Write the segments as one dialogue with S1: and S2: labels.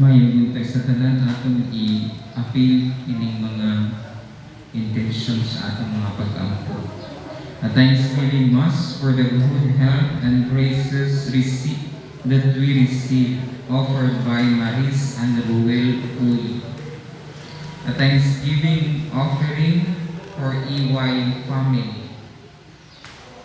S1: Maayong buntag sa tanan. Atong i-apil ining mga intention sa atong mga pag-ampo. A thanksgiving Mass for the good health and graces received that we receive, offered by Maris and Ruel Uy. A thanksgiving offering for EY family.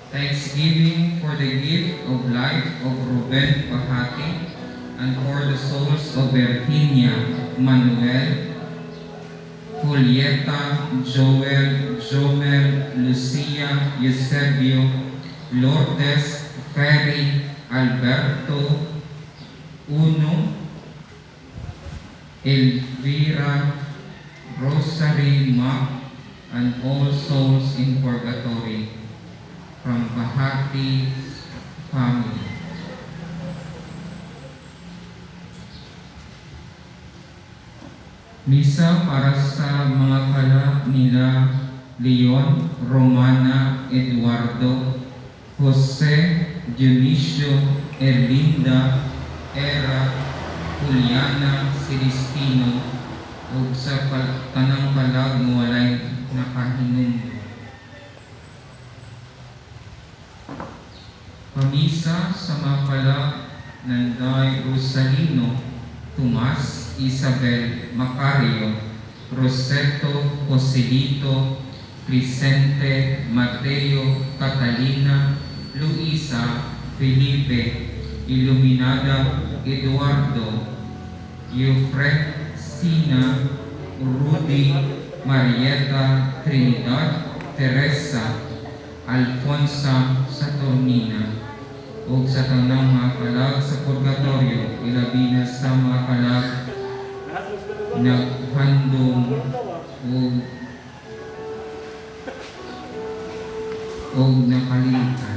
S1: Thanksgiving for the gift of life of Ruben Pahati and for the souls of Virginia, Manuel, Julieta, Joel, Jomel, Lucia, Eusebio, Lourdes, Ferry, Alberto, Uno, Elvira, Rosary, Mark, and all souls in purgatory from Bahati family. Misa para sa mga kalag nila Leon, Romana, Eduardo, Jose, Dionisio, Erlinda, Era, Juliana, Celestino, ug sa tanang kalag nga walay nakahinumdom. Pamisa sa mga kalag Nanday Rosalino, Tomas, Isabel, Macario, Roseto, Joselito, Crescente, Mateo, Catalina, Luisa, Felipe, Iluminada, Eduardo, Eufrensina, Rudy, Marieta, Trinidad, Teresa, Alfonsa, Saturnina, ug sa tanang mga kalag sa purgatorio, ilabi na sa mga kalag naghandom ug nakalimtan.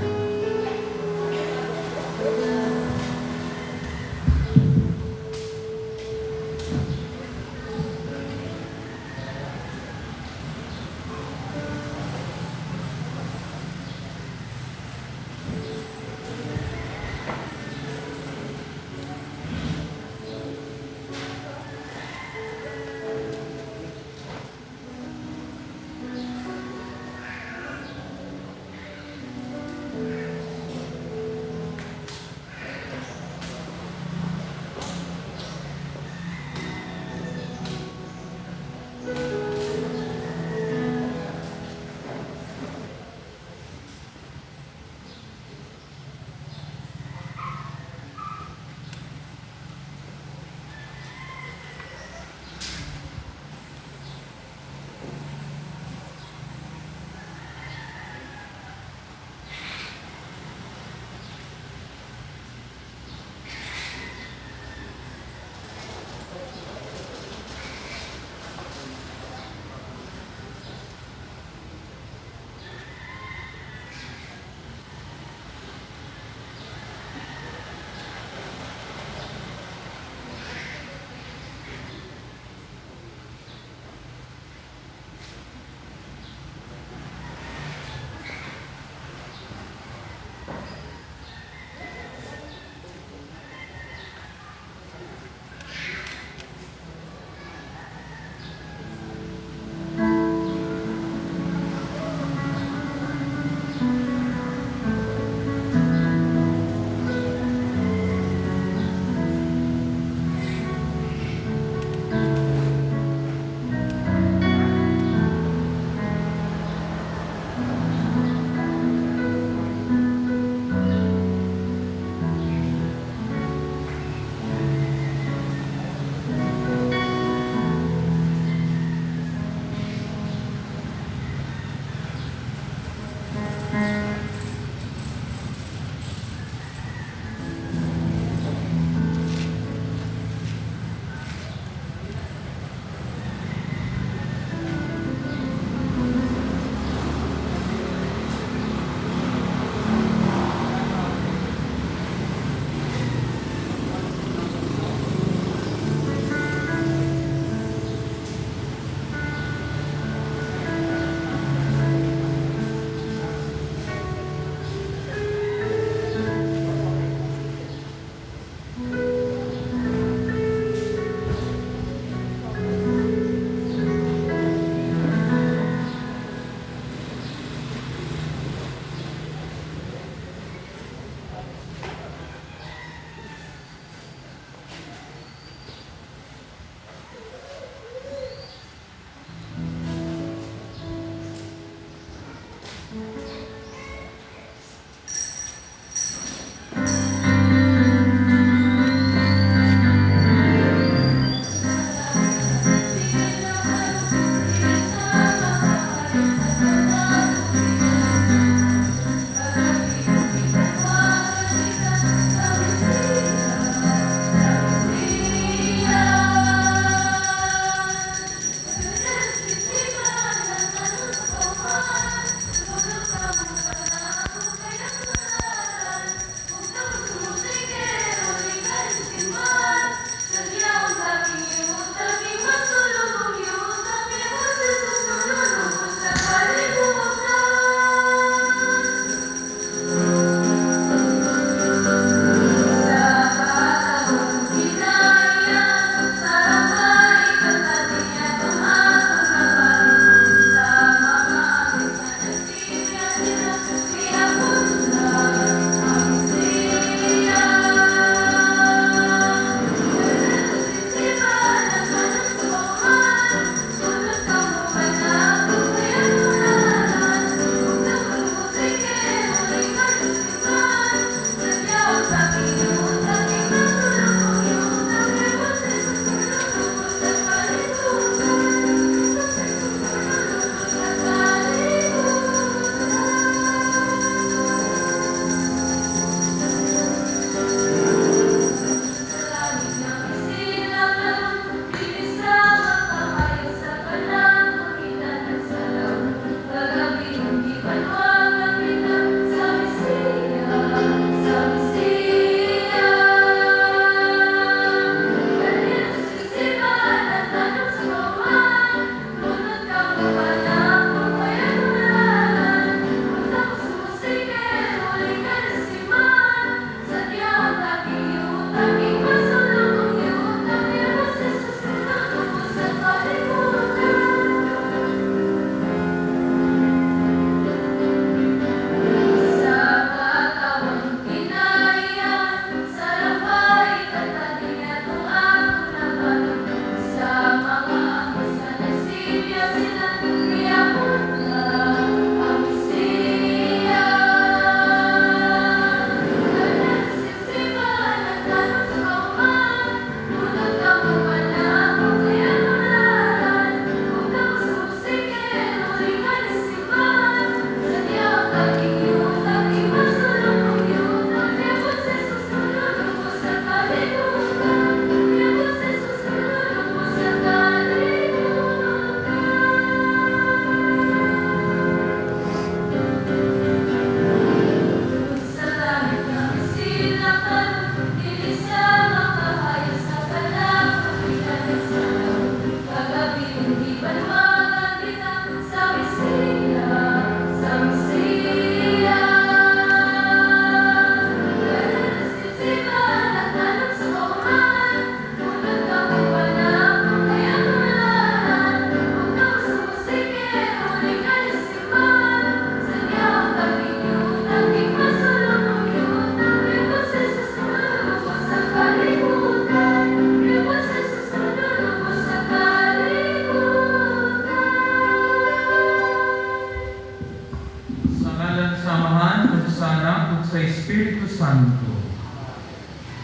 S1: Espiritu Santo.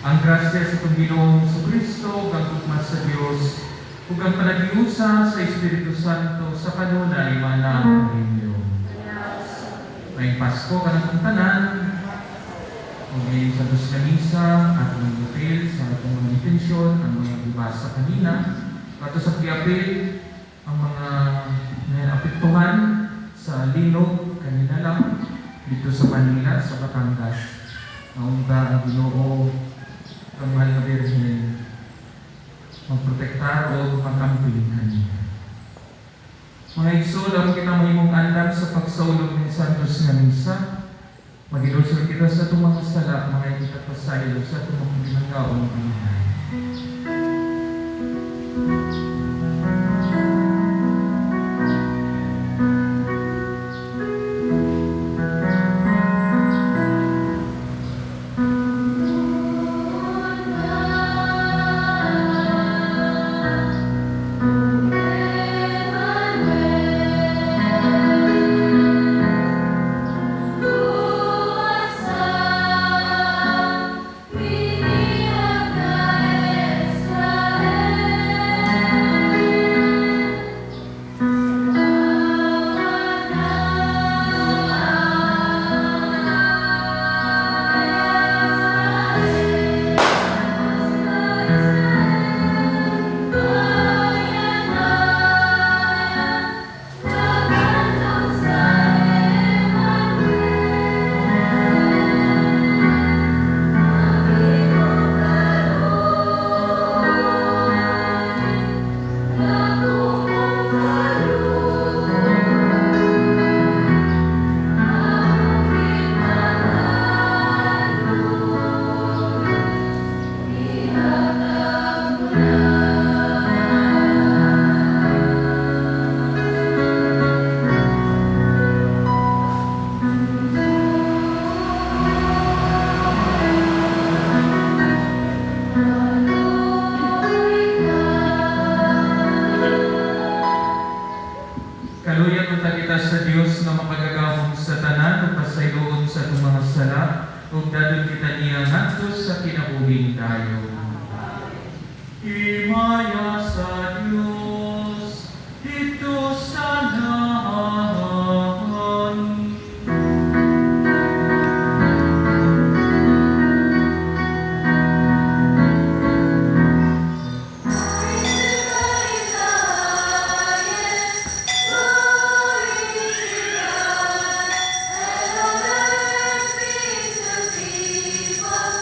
S1: Ang grasya sa atong Ginoong Kristo, ug ang gugma sa Dios, ug ang panaghiusa sa Espiritu Santo sa kanunay maanaa ninyo. Maayong Pasko kanatong tanan, ug ngayon sa Santos nga Misa, atong apil sa atong mga intensyon, ang mga gibasa kanina, ato sa giapil ang mga naapektuhan sa linog kanina lang dito sa Manila, sa Batangas. Naunta ang Ginoo, ang mahal na Birhen, magprotektar o magamping kanila. Mga igsoon, aron kita mahimong andam sa pagsaulog ng Santos nga Misa, maghinulsol kita sa atong mga sala, mga kita pasaylo sa atong mga binanggaon Amihan.
S2: We need
S1: Kaluyan unta kita sa Dios nga makagagahom sa tanan ug pasayloon sa atong mga sala ug dadon kita niya ngadto sa kinabuhing dayon. Himaya sa Dios didto sa langit.
S2: Glory to God, and on earth peace to people.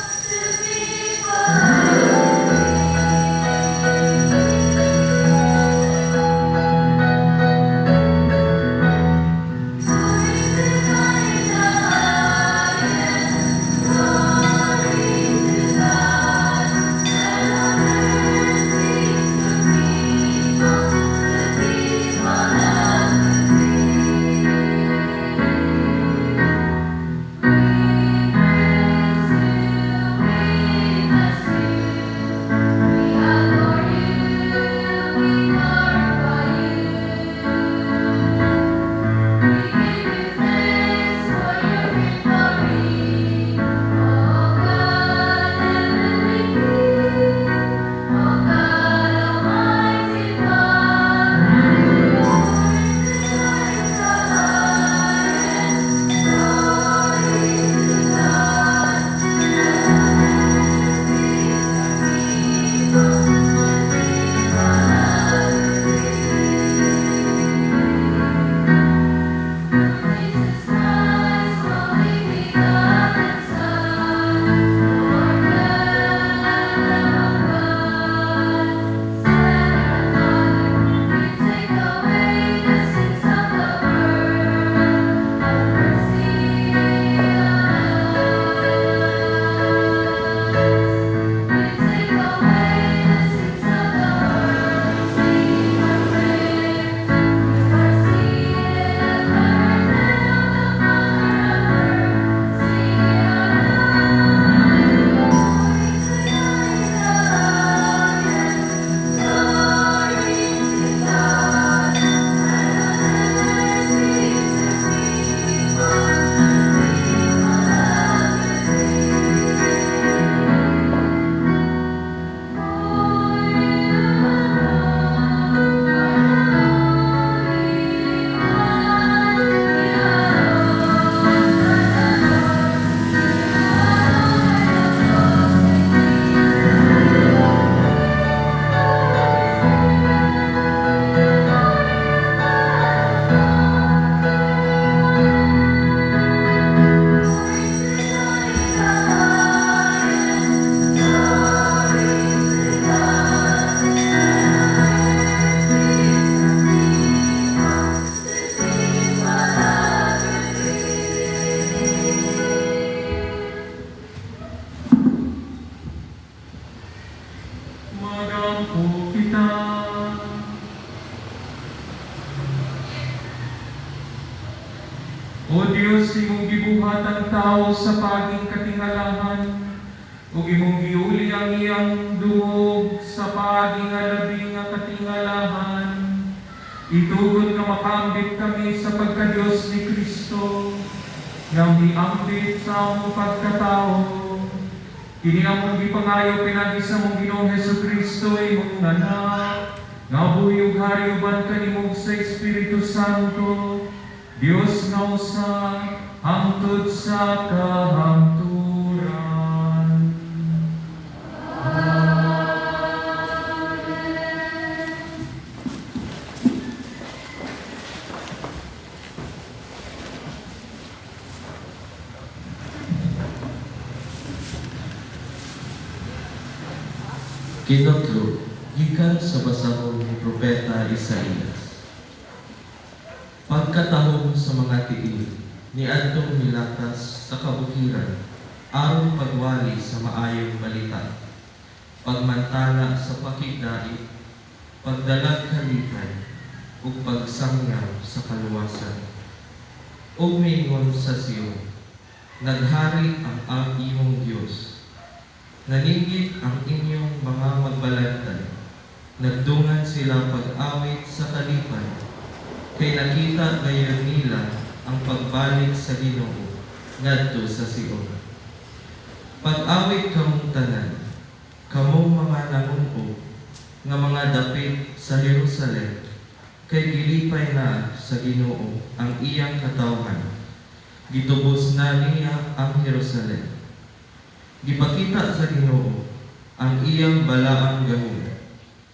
S1: Dios, imong gibuhat ang tao sa paging katingalahan, ug imong giuli ang iyang duog sa paagi nga labi nga katingalahan. Itugot nga makaambit kami sa pagka-Diyos ni Kristo, nga miambit sa among pagkatao. Kini among gipangayo pinaagi sa among Ginoong Hesus Kristo, imong Anak, nga buhi ug hari uban kanimo sa Espiritu Santo, Dios nga usa, hangtod sa kahangturan.
S2: Amen.
S3: Kinotlo, gikan sa basahon ni Propeta Isaías. Pagkatahom sa mga tiil, niadtong milatas sa kabukiran, aron pagwali sa maayong balita, pagmantala sa pakigdait, pagdalag kalipay, ug pagsangyaw sa kaluwasan. Ug miingon sa Sion, "Naghari ang imong Dios." Naninggit ang inyong mga magbalantay. Nagdungan sila pag-awit sa kalipay. Kay nakita gayon nila ang pagbalik sa Ginoo ngadto sa Sion. Pag-awit kamong tanan, kamong mga nangun-ob nga mga dapit sa Jerusalem, kay gilipay na sa Ginoo ang iyang katawhan. Gitubos na niya ang Jerusalem. Gipakita sa Ginoo ang iyang balaang gahom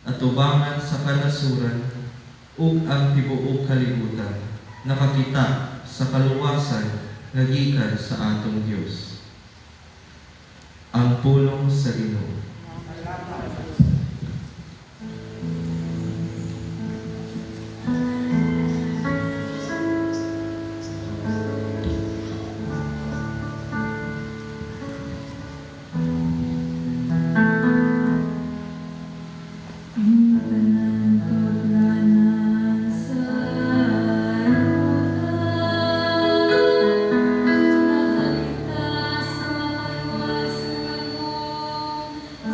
S3: atubangan sa kanasuran, ug ang tibuok kalibutan nakakita sa kaluwasan nga gikan sa atong Dios. Ang pulong sa Ginoo.
S4: Salamat sa Diyos.
S2: Ang tanan tugnanan sa yuta, nakaligtas sa makaluwas nga gahom.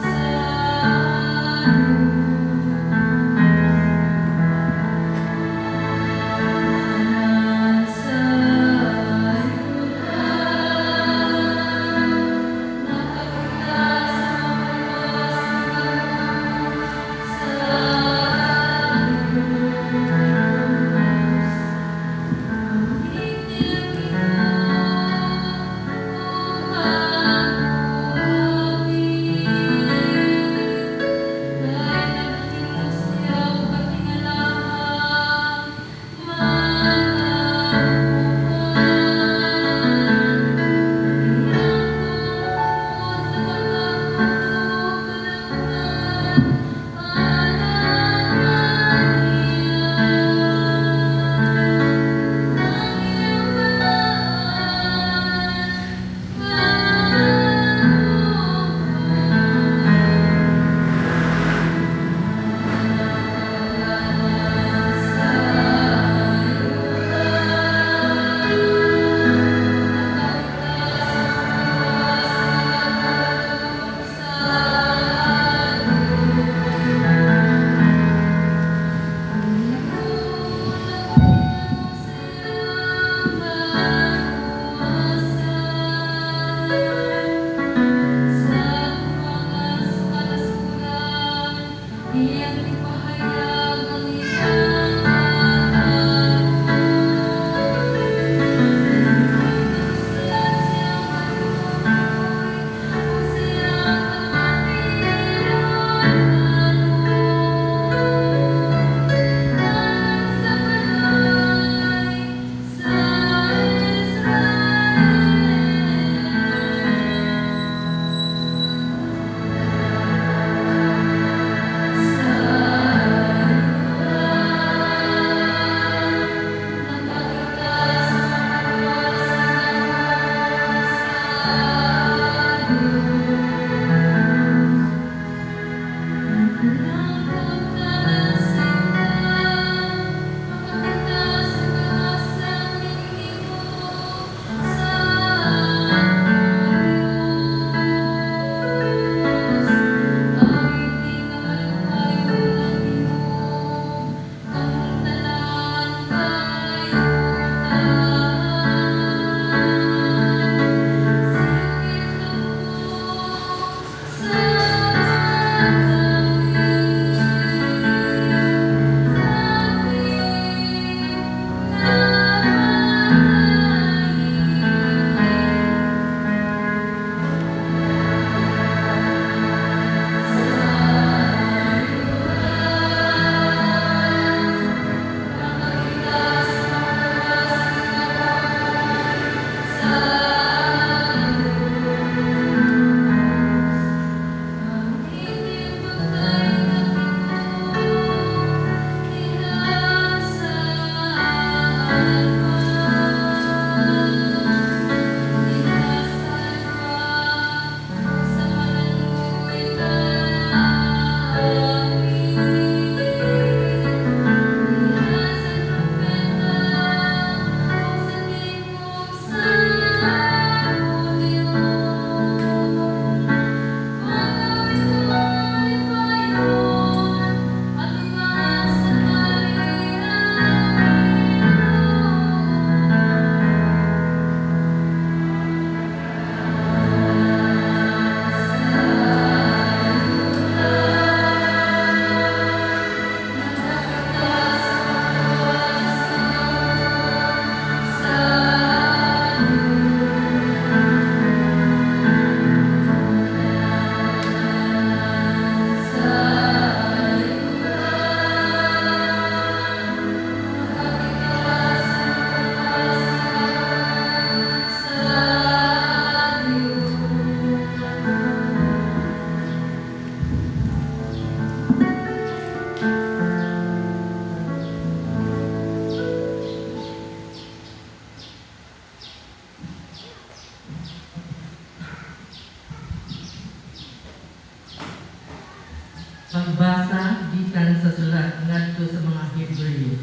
S5: Pagbasa gikan sa sulat ngadto sa mga Hebreo.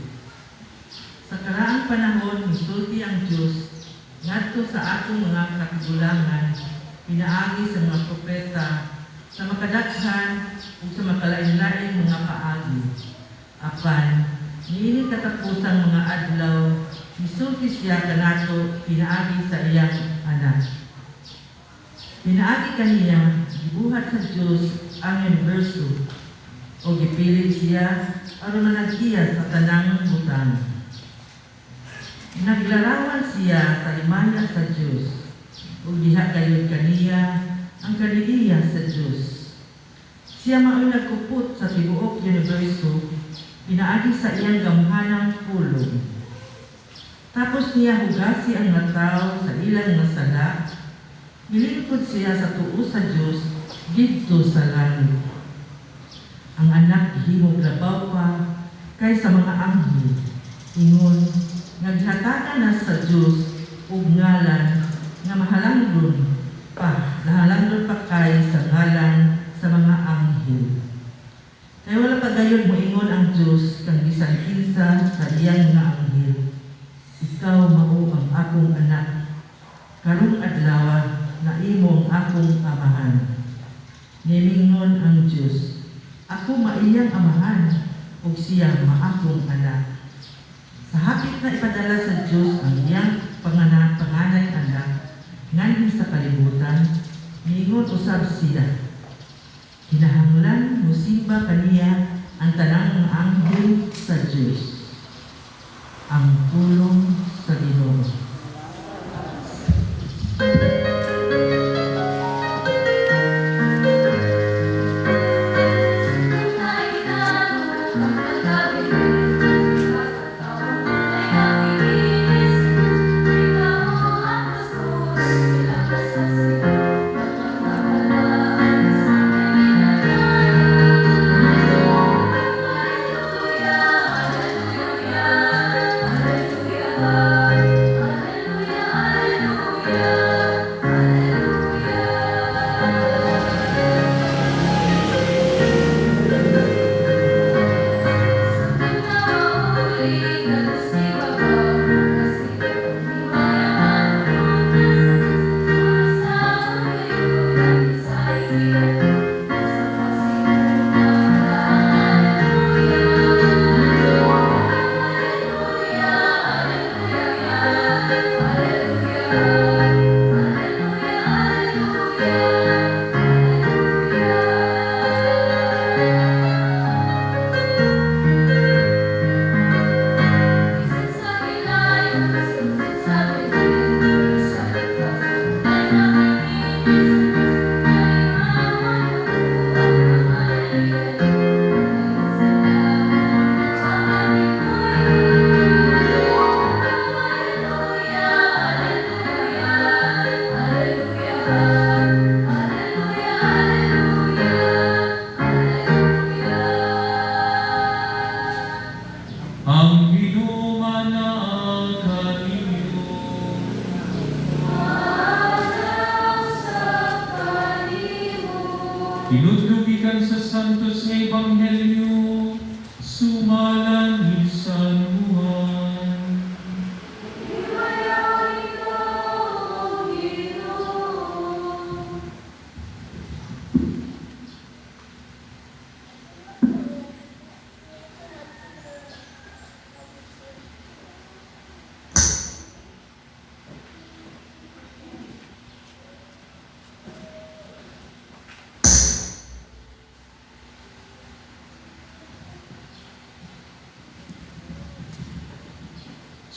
S5: Sa karaang panahon misulti ang Dios ngadto sa atong mga katigulangan pinaagi sa mga propeta sa makadaghan ug sa makalain-laing mga paagi. Apan niini katapusang mga adlaw misulti siya kanato pinaagi sa iyang Anak. Pinaagi kaniya gibuhat sa Dios ang universo o gipili siya aron managgiya sa tanang butang. Naglarawan siya sa himaya sa Dios ug diha gayud kaniya ang kaniliya sa Dios. Siya mao'y nagkupot sa tibuok universo pinaagi sa iyang gamhanang pulong. Tapos niya hugasi ang mga tao sa ilang mga sala, nilingkod siya sa tuo sa Dios didto sa langit. Ang Anak gihimong labaw pa kaysa mga anghel, ingon nga gihatagan na sa Dios og ngalan nga mahalangdon pa kay sa ngalan sa mga anghel. Kay wala pa gayud moingon ang Dios kang bisan kinsa sa iyang mga anghel, "Ikaw mao ang akong Anak, karong adlaw nahimo ang akong Amahan." Nimingon ang Dios, "Ako maiyang Amahan ug siya maakong Anak." Sa hapit na ipadala sa Dios ang iyang panganay Anak nganhi sa kalibutan, miingon usab siya, "Kinahanglan mosimba kaniya ang tanang mga anghel sa Dios." Ang pulong sa Ginoo.
S6: Ang Ginoo manaa kaninyo. Tinudlo gikan sa Santos nga Ebanghelyo sumala ni San Juan.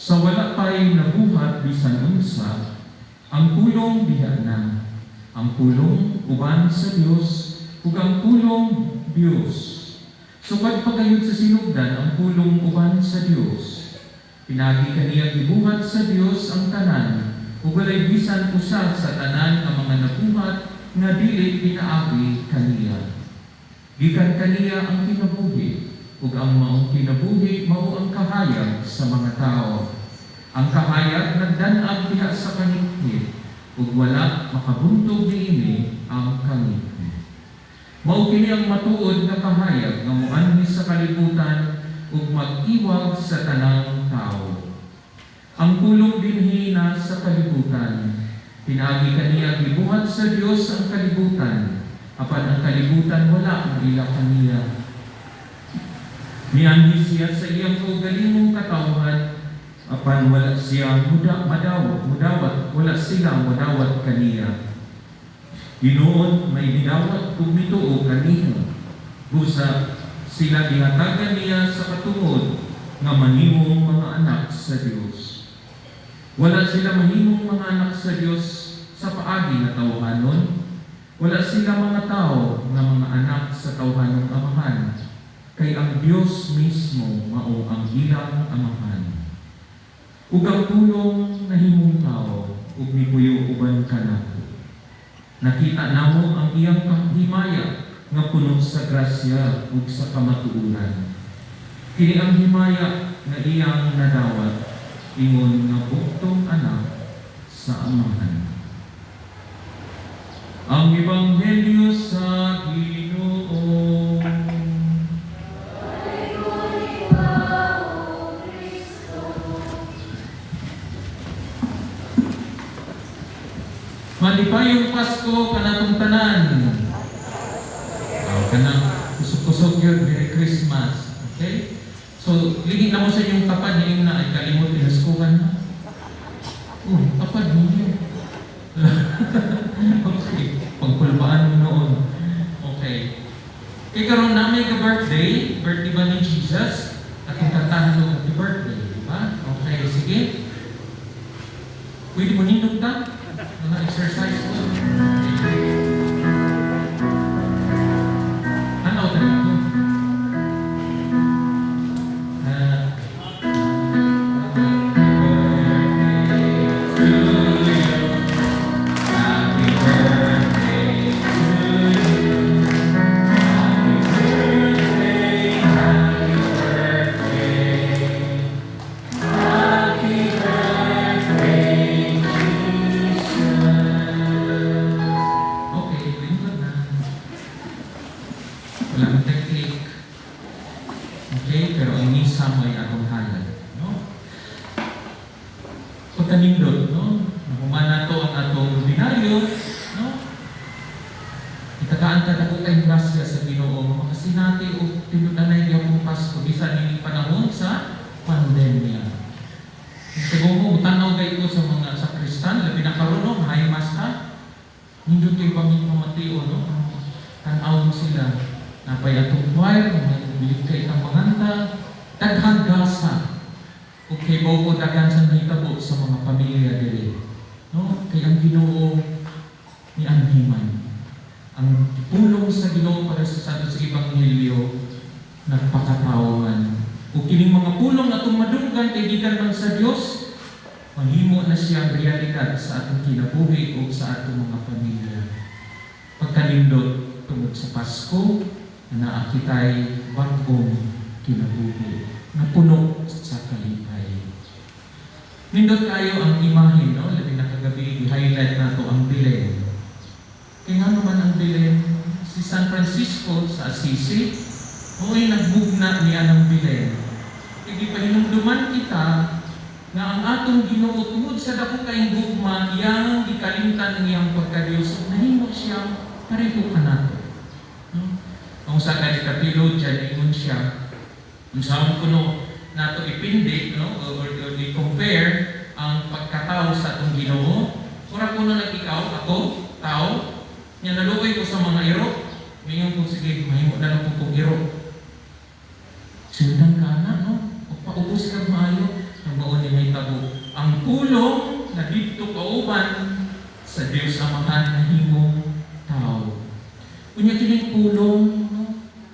S6: Sa wala pa'y nabuhat bisan unsa, ang Pulong diha na. Ang Pulong uban sa Dios ug ang Pulong Dios. Sukad pa gayud sa sinugdan ang Pulong uban sa Dios. Pinaagi kaniya gibuhat sa Dios ang tanan ug walay bisan usa sa tanan nga mga nabuhat nga dili pinaagi kaniya. Gikan kaniya ang kinabuhi, ug ang maong kinabuhi mao ang kahayag sa mga tao. Ang kahayag nagdan-ag diha sa kangitngit, ug wala makabuntog niini ang kangitngit. Mao kini ang matuod nga kahayag. pahayag nga moanhi sa kalibutan ug mag-iwag sa tanang tao. Ang Pulong dinhi na sa kalibutan. Pinaagi kaniya gibuhat sa Dios ang kalibutan, apan ang kalibutan wala moila kaniya. Mianhi siya sa iyang kaugalingong katawhan, apan wala siya muda, madawat, mudawat, wala sila mudawat kaniya. Hinuon may midawat ug mituo kaniya. Busa sila gihatagan niya sa katungod nga mahimong mga anak sa Dios. Wala sila mahimong mga anak sa Dios sa paagi nga tawhanon. Wala sila mga tao nga mga anak sa tawhanong amahan. Kay ang Dios mismo mao ang ilang amahan. Ug ang Pulong nahimong tao ug mipuyo uban kanato. Nakita namo ang iyang himaya nga puno sa grasya ug sa kamatuoran. Kini ang himaya nga iyang nadawat ingon nga buktong anak sa amahan. Ang Ebanghelyo sa Ginoo.
S2: Ikaw, O Kristo.
S6: Malipayong Pasko kanatong tanan. Oh, kanang kusog-kusog yun, Merry Christmas. Okay? So, lingit na mo sa inyong tapad niya na ay kalimot inaskuhan na. Oh, tapad ninyo. Okay, pagkulbaan mo noon. Okay. Kay karon na may ka-birthday, birthday ba ni Jesus? Atong kantahan mo happy birthday, di ba? Okay, sige. Pwede mo nindog ta? Mga exercise mo. Okay. Ano tayo ito? Happy birthday to you. Happy birthday to you. Happy birthday, happy birthday. Happy birthday, Jesus. Okay, lingkod na. Wala man tayong cake. Okay, pero ang misa mo ay atong halad. No? Pagkanindot, no? Nahuman na to ang atong ordinaryo, no? Itagaan ta dako kay grasya sa Ginoo nga makasinati og tinud-anay gyapon Pasko bisan nining panahon sa pandemya. Siguro mo tanaw kay ko sa mga sakristan, labi na karon, no, high mass ta. Nindot kay pamati no? Tan-awon sila. Napay atong choir, bilib kay itang manganta, daghang gasa. Ug kay ko daghan sa nahitabo sa mga pamilya diri. No? Kay ang Ginoo ni anhiman. Ang pulong sa Ginoo para sa sa sa Ebanghelyo nagpakatao man. Ug kining mga pulong atong madunggan kay gikan man sa Dios, mahimo na siyang realidad sa atong kinabuhi o sa atong mga pamilya. Pagkanindot tungod sa Pasko, naa kitay bag-ong kinabuhi na puno sa kalipay. Nindot kayo ang imahe, no? Labi na kagabi, i-highlight nato ang Belen. Kaya nga naman ang Belen, si San Francisco sa Assisi, mao'y nagbugna niya ng Belen. Kaya pahinumduman kita nga ang atong Ginoo tungod sa dako kayong gugma, iyang gikalimtan ang iyang pagkadiyos ug nahimo siyang pareho kanato. No? Ang sa kani theologian ingon siya, unsaon kuno nato ipindi, no, or i-compare ang pagkatao sa atong Ginoo. Mura kuno nag ikaw, ako, tao, nya naluoy ko sa mga iro, mingon ko sige mahimo na lang ko kong iro. Sundan ka na, no? O paubos ka maayo, ang mao ni mahitabo. Ang Pulong na didto kauban sa Dios Amahan nahimong tao. Unya kining Pulong, no?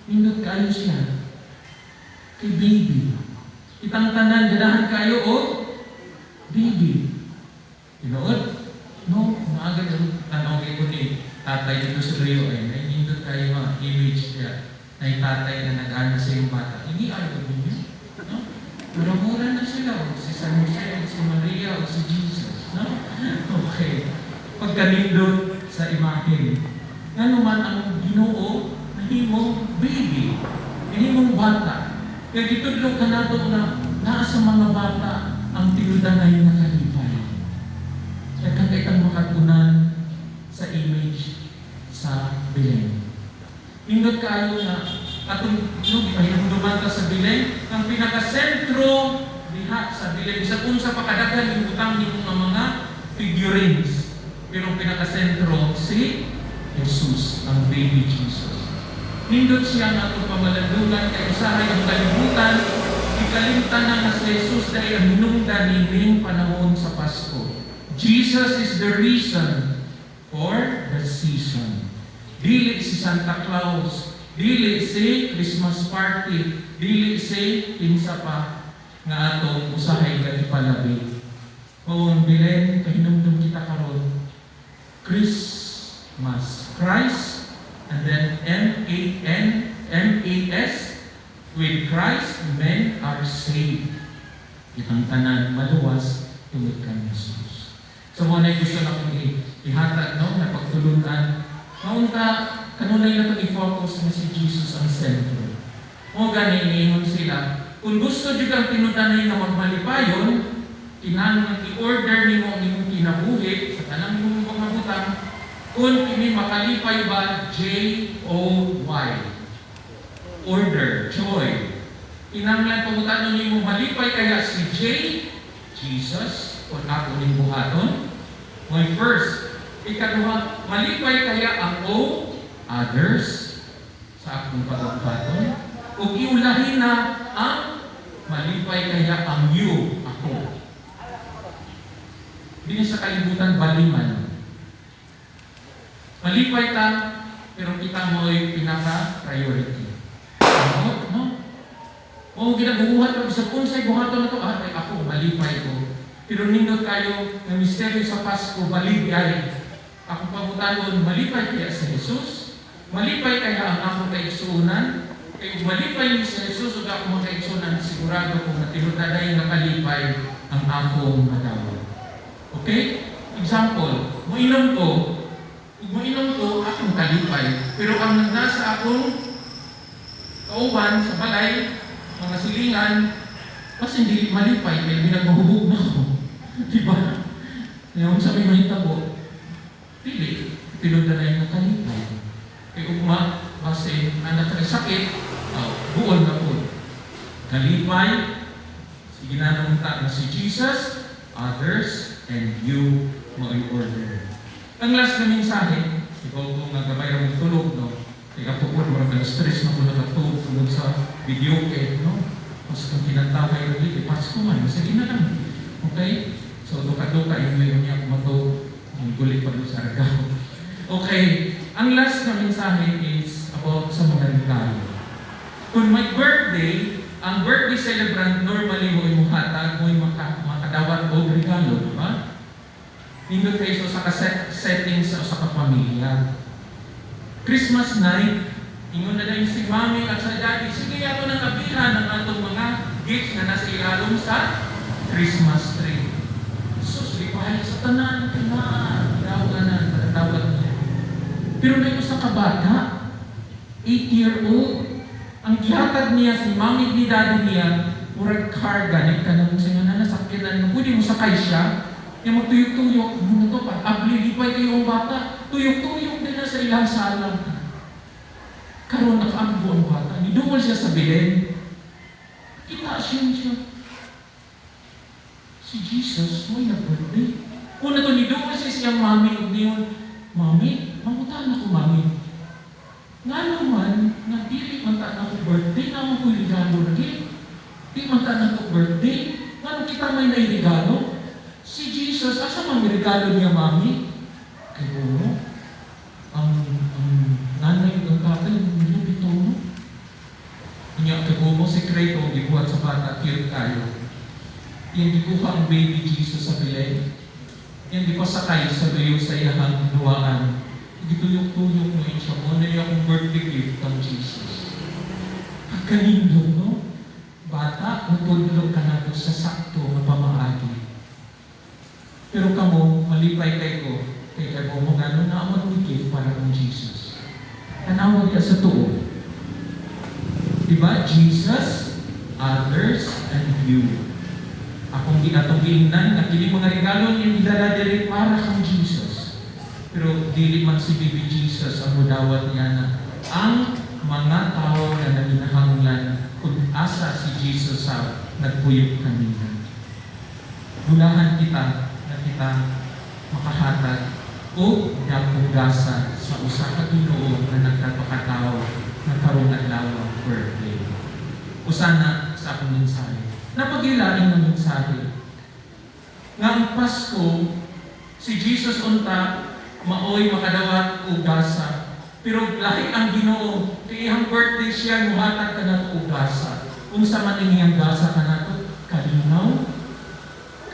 S6: Nindot kaayo siya. Kay baby. Itang tanan ganahan kayo o baby. Tinuod? No, maaga na tanaw kay ko ni tatay dito sa Rio ay nindot kayo mga image niya na yung tatay na nag-ano sa iyong bata. Hindi ayaw ninyo. No? Mura-mura na sila. O si San Jose, o si Maria, o si Jesus. No? Okay. Pagkanindot sa imahe. Nga naman ang Ginoo Nahimong baby, nahimong bata. Kaya gitudlo ka nato na naa sa mga bata ang tinudanay na kalipay. Daghan kay kang makatunan sa image sa Belen. Nindot kaayo nga atong no gipahinumduman ta sa Belen, ang pinakasentro diha sa Belen, bisan unsa pa kadaghan ibutang nimo nga mga figurines, pero ang pinakasentro si Jesus, ang baby Jesus. Nindot siya nga atong pamalandungan kay usahay ang kalibutan ikalimtan na nga si Jesus dahil ang hinungdan nining panahon sa Pasko. Jesus is the reason for the season. Dili si Santa Claus, dili si Christmas party, dili si kinsa pa nga atong usahay nga ipalabi. Kung Belen, kahinumdum kita karon, Christmas. Christ, and then M-A-N, M-A-S, with Christ, men are saved. Kitang tanan maluwas tungod kang Jesus. So mao na gusto na kong ihatag, no, na pagtulunan. Maunta, kanunay na itong i-focus na si Jesus ang sentro. O gani, niingon sila, kung gusto jud ang tinudanay nga magmalipayon, kinahanglan i-order nimo ang imong kinabuhi sa tanang imong mga butang, kung kini makalipay ba, Joy. Order, joy. Kinahanglan pangutanon nimo, malipay kaya si J, Jesus, kung ako ning buhaton? My first, ikaduha, malipay kaya ang O, others, sa akong pagbuhaton? Ug iulahin na ang malipay kaya ang U, ako. Dinhi sa kalibutan, baliman. Malipay ta, pero kita mo'y pinaka-priority. No? No? O ginabuhat pag sa unsay buhaton na to, ah, ay ako, malipay ko. Pero nindot kayo ng misteryo sa Pasko, baligay. Ako pangutanon, malipay kaya si Jesus? Malipay kaya ang akong kaigsuonan? Kay malipay ni si Jesus ug ako mga kaigsuonan, sigurado kung natinudanay nga kalipay ang akong madawat. Okay? Example, moinom ko, ug moinom ko, akong kalipay. Pero ang nasa akong kauban sa balay, mga silingan, mas hindi malipay, kaya binagmahubog na ako. Di ba? Yung sabi mahitabo, dili, tinudanay nga kalipay. Kay ugma, base, anak ka sakit, oh, buol na po. Kalipay, sige na namunta na si Jesus, others, and you mao'y order. Ang last na mensahe, ikaw kung nagabay ra mong tulog, no? Kaya ako po, marang stress na ko nakatulog tungod sa video kay, no? Mas kung kinantahay rin, eh, Pasko man, sige na lang. Okay? So, duka-duka, yung ngayon niya kumato, ang gulit pa doon sa Argao. Okay, ang last na mensahe is about sa mga regalo. Kung may birthday, ang birthday celebrant normally mo muhatag, mo makadawat og regalo, di ba? Nindot kayo sa ka setting sa usa ka pamilya. Christmas night, ingon na lang si mami at sa daddy, sige, ato nang abihan ang atong mga gifts na nasa ilalom sa Christmas tree. Sus, lipay sa tanan, kina, tawag na, tawag niya. Pero may usa ka bata, 8-year-old, ang gihatag niya si mami ni daddy niya, murag car ganit ka nang sa nga nasakyanan, pwede mo sakay siya, yung magtuyok-tuyok, ano na to pa, abli, lipay kayo ang bata, tuyok-tuyok din na sa ilang salang. Karon nakaambo ang bata, niduol siya sa Belen. Kita siya siya. Si Jesus, may na-birthday. Una to, niduol siya siyang mami, ug niyon, "Mami, mangutan ako, mami. Nga naman, nga dili man ta na ako birthday, naman ko'y regalo lagi. Di man ta na ako birthday, nga kita may nairegalo. Si Jesus, asa man regalo niya, mami?" Kay mo, ang nanay ng tatay, niya bitaw no. Nya kay mo sekreto gibuhat sa bata, cute kayo. Iyang gikuha ang baby Jesus sa Belen. Iyang gipasakay sa bayo sa iyahang duwaan. Gituyok-tuyok mo siya mo na akong birthday gift kang Jesus. Pagkanindot, no? Bata, matudlog ka nato sa sakto nga pamaagi. Pero kamo, malipay kay ko, kay kay mo nga no naamon mo gift para kang Jesus. Kana Tanawa diya sa tuo. Diba? Jesus, others, and you. Akong ginatong giingnan nga kini mga regalo niyang gidala diri para kang Jesus. Pero dili man si baby Jesus ang mudawat niya na ang mga tao na nanginahanglan kung asa si Jesus sa nagpuyok kanina. Bulahan kita na kita makahatag o dakong gasa sa usa ka Ginoo nga nagkapakatao na karong adlaw birthday. Usa na sa akong mensahe. Napagilain ng mensahe. Nga ang Pasko, si Jesus unta maoy makadawat og gasa. Pero lahi ang Ginoo, kay iyang birthday siya muhatag kanato og gasa. Unsa man ini ang gasa kanato? Kalinaw,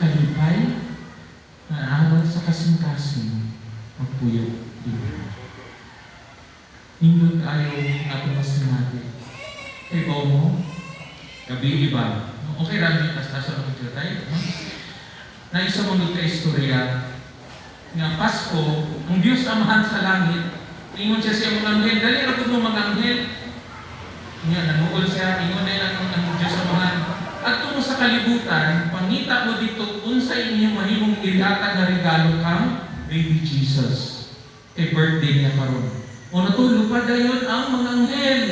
S6: kalipay, na aral sa kasing-kasing magpuyo din. Nindot ayo nga atong masinati. Kay ba mo? Gabi iba. Okay ra ni tas ang tayo. No? Na isa mo ka istorya nga Pasko, ang Diyos Amahan sa langit, ingon siya sa mga anghel, dali ra pud mo mga anghel. Nga nanuol siya, ingon na lang ang Diyos Amahan. Adto mo sa kalibutan, pangita mo dito unsa inyong mahimong ihatag nga regalo kang baby Jesus. Kay birthday niya karon. O natulog pa dayon ang mga anghel.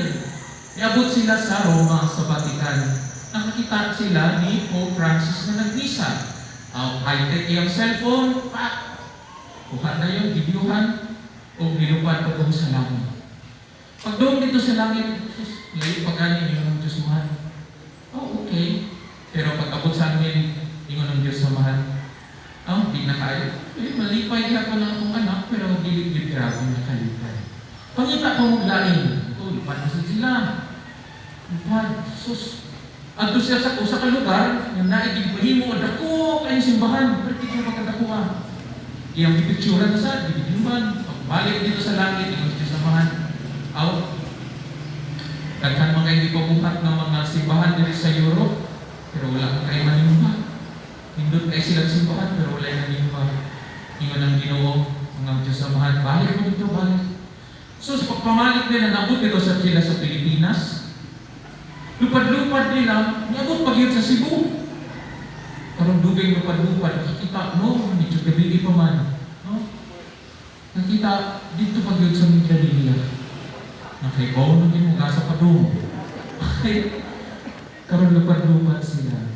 S6: Niabot sila sa Roma, sa Vatican. Nakakita sila ni Pope Francis na nagmisa. High-tech iyang cellphone, pak! Kuha na yun, videohan, o nilupad pa sa langit. Pagdoon dito sa langit, sus, layo pa gani, ingon ng Diyos mahal. Oh, okay. Pero pag abot sa amin, ingon ng Diyos sa mahal, oh, di na kayo. Eh, malipay ako ng akong anak, pero dili gid grabe na kalipay. Pangita pa mong lain. Ito, lupad na sila. Lupad, sus. Adto siya sa usa ka lugar, nga naigig mahimo, dako kayong simbahan, pero di ka magkadako ah. Iyang gipicturan na sa, gibidyuhan. Pagbalik dito sa langit, ingon siya sa samahan. Aw, daghan mga hindi pabuhat ng mga simbahan diri sa Europe, pero wala kang kay manimba. Nindot kay silang simbahan, pero wala nanimba. Ingon ang Ginoo, mga Diyos samahan, balik mo dito, balik. So, sa pagpamalit nila, naabot dito sa sila sa Pilipinas. Lupad-lupad nila, niabot pag yun sa Cebu. Karong dugay lupad-lupad, nakikita, no, medyo gabi pa man. No? Nakita dito pag yun sa Mindanao. Nakaibaw na din mo, gasa pa doon. Okay. Karon lupad-lupad sila.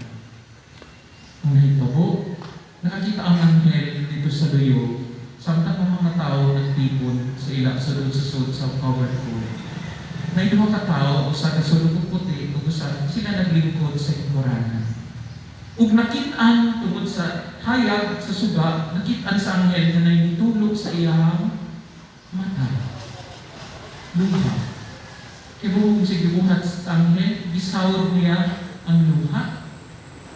S6: Ang nahitabo, nakakita ang anghel dito sa Luyo, samtang ang mga tao nagtipon sa ilang sulod sa sulod sa covered court. Na duha ka tawo, usa ka sulod og puti, ug usa sila naglingkod sa hikmuranan. Ug nakit-an tungod sa hayag sa suga, nakit-an sa anghel na nahitulog sa iyang mata. Luha. Kay buhok siya gibuhat sa anghel, gisawod niya ang luha.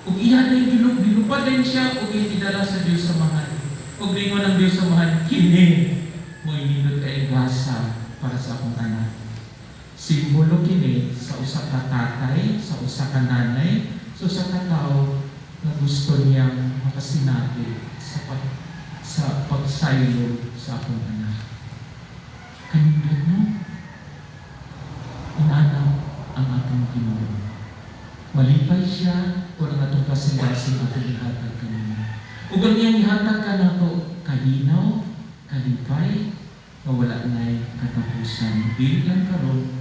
S6: Ug iya na yung gilupad din siya, ug gidala sa Diyos sa mahal. Ug ningon ang Diyos sa mahal, kini mo inindot kay gasa para sa akong anak. Simbolo kini sa usa ka tatay, sa usa ka nanay, sa usa ka tawo na gusto niyang makasinati sa pagsaylo sa akong anak. Kanindot no? Inanap ang atong Ginoo. Malipay siya kung ang atong kasing-kasing atong ihatag kanina. Ug ang iyang ihatag kanato, kalinaw, kalipay, nga wala na'y katapusan. Dili lang karon,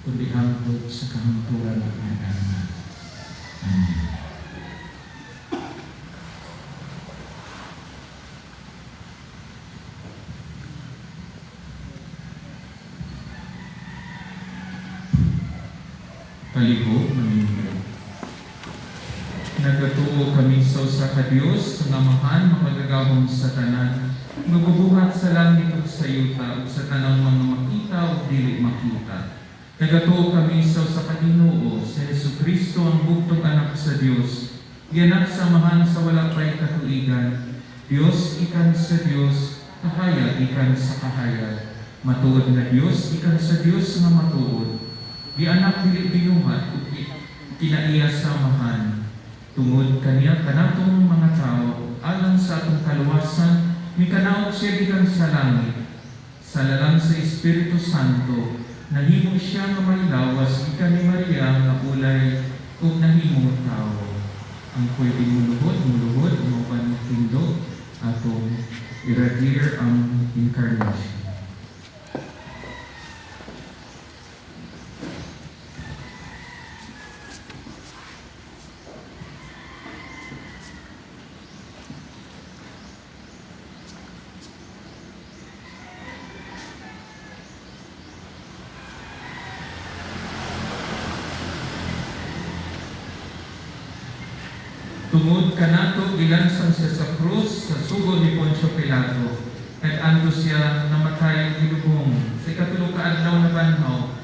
S6: kundi hangtod sa kahangturan ng mga. Amen. Paligo, maningro. Nagatuo kami sa usa ka Dios, nga Amahan, makagagahom sa tanan, nagbubuhat sa langit ug sa yuta ug sa tanang mga makita ug dili makita. Nagatuo kami sa usa ka Ginoo, sa Hesukristo ang bugtong anak sa Dios, gianak sa Amahan sa wala pay katuigan. Dios ikan sa Dios, kahayag ikan sa kahayag. Matuod na Dios ikan sa Dios nga matuod. Gianak dili binuhat ug kinaiya sa Amahan. Tungod kaniya kanatong mga tao alang sa atong kaluwasan, mikanaog siya gikan sa langit. Sa lalang sa Espiritu Santo, nahimo siya nga may lawas gikan ni Maria nga ulay ug nahimong tawo. Ang pwede muluhod, muluhod, mauban tindog atong i-revere ang incarnation. Tungod kanato gilansang siya sa krus sa sugo ni Poncio Pilato. Nag-ando siya namatay ug gilubong. Sa ikatulo ka adlaw nabanhaw,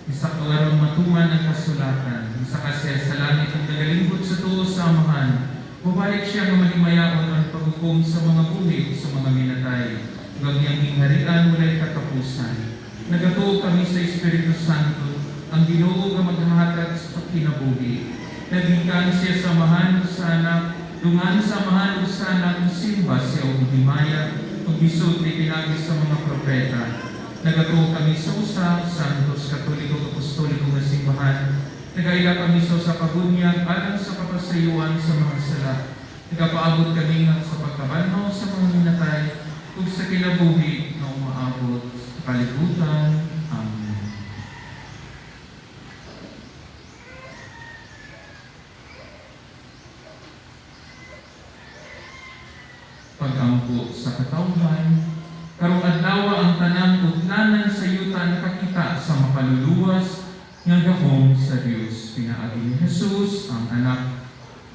S6: isa ka aron matuman ang kasulatan. Misaka siya sa langit ug nagalingkod sa tuo sa Amahan. Mubalik siya nga mahimayaon ang paghukom sa mga buhi ug sa mga minatay. Ug ang iyang gingharian walay katapusan. Nagatuo kami sa Espiritu Santo, ang Ginoo nga maghahatag sa kinabuhi. Nagikan siya sa Amahan ug sa Anak, dungan sa Amahan ug sa Anak, simba siya og himaya, ug gisulti pinaagi sa mga propeta. Nagatuo kami sa usa, Santos, Katoliko, Apostoliko nga simbahan. Nagaila kami sa usa ka bunyag alang sa kapasayuan sa mga sala. Nagapaabot kami nga sa pagkabanhaw sa mga minatay ug sa kinabuhi nga umaabot sa kalibutan. Amen. Pag-ampo sa katawhan, karong adlaw ang tanang utlanan sa yuta nakakita sa makaluluwas nga gahom sa Dios. Pinaagi ni Jesus, ang anak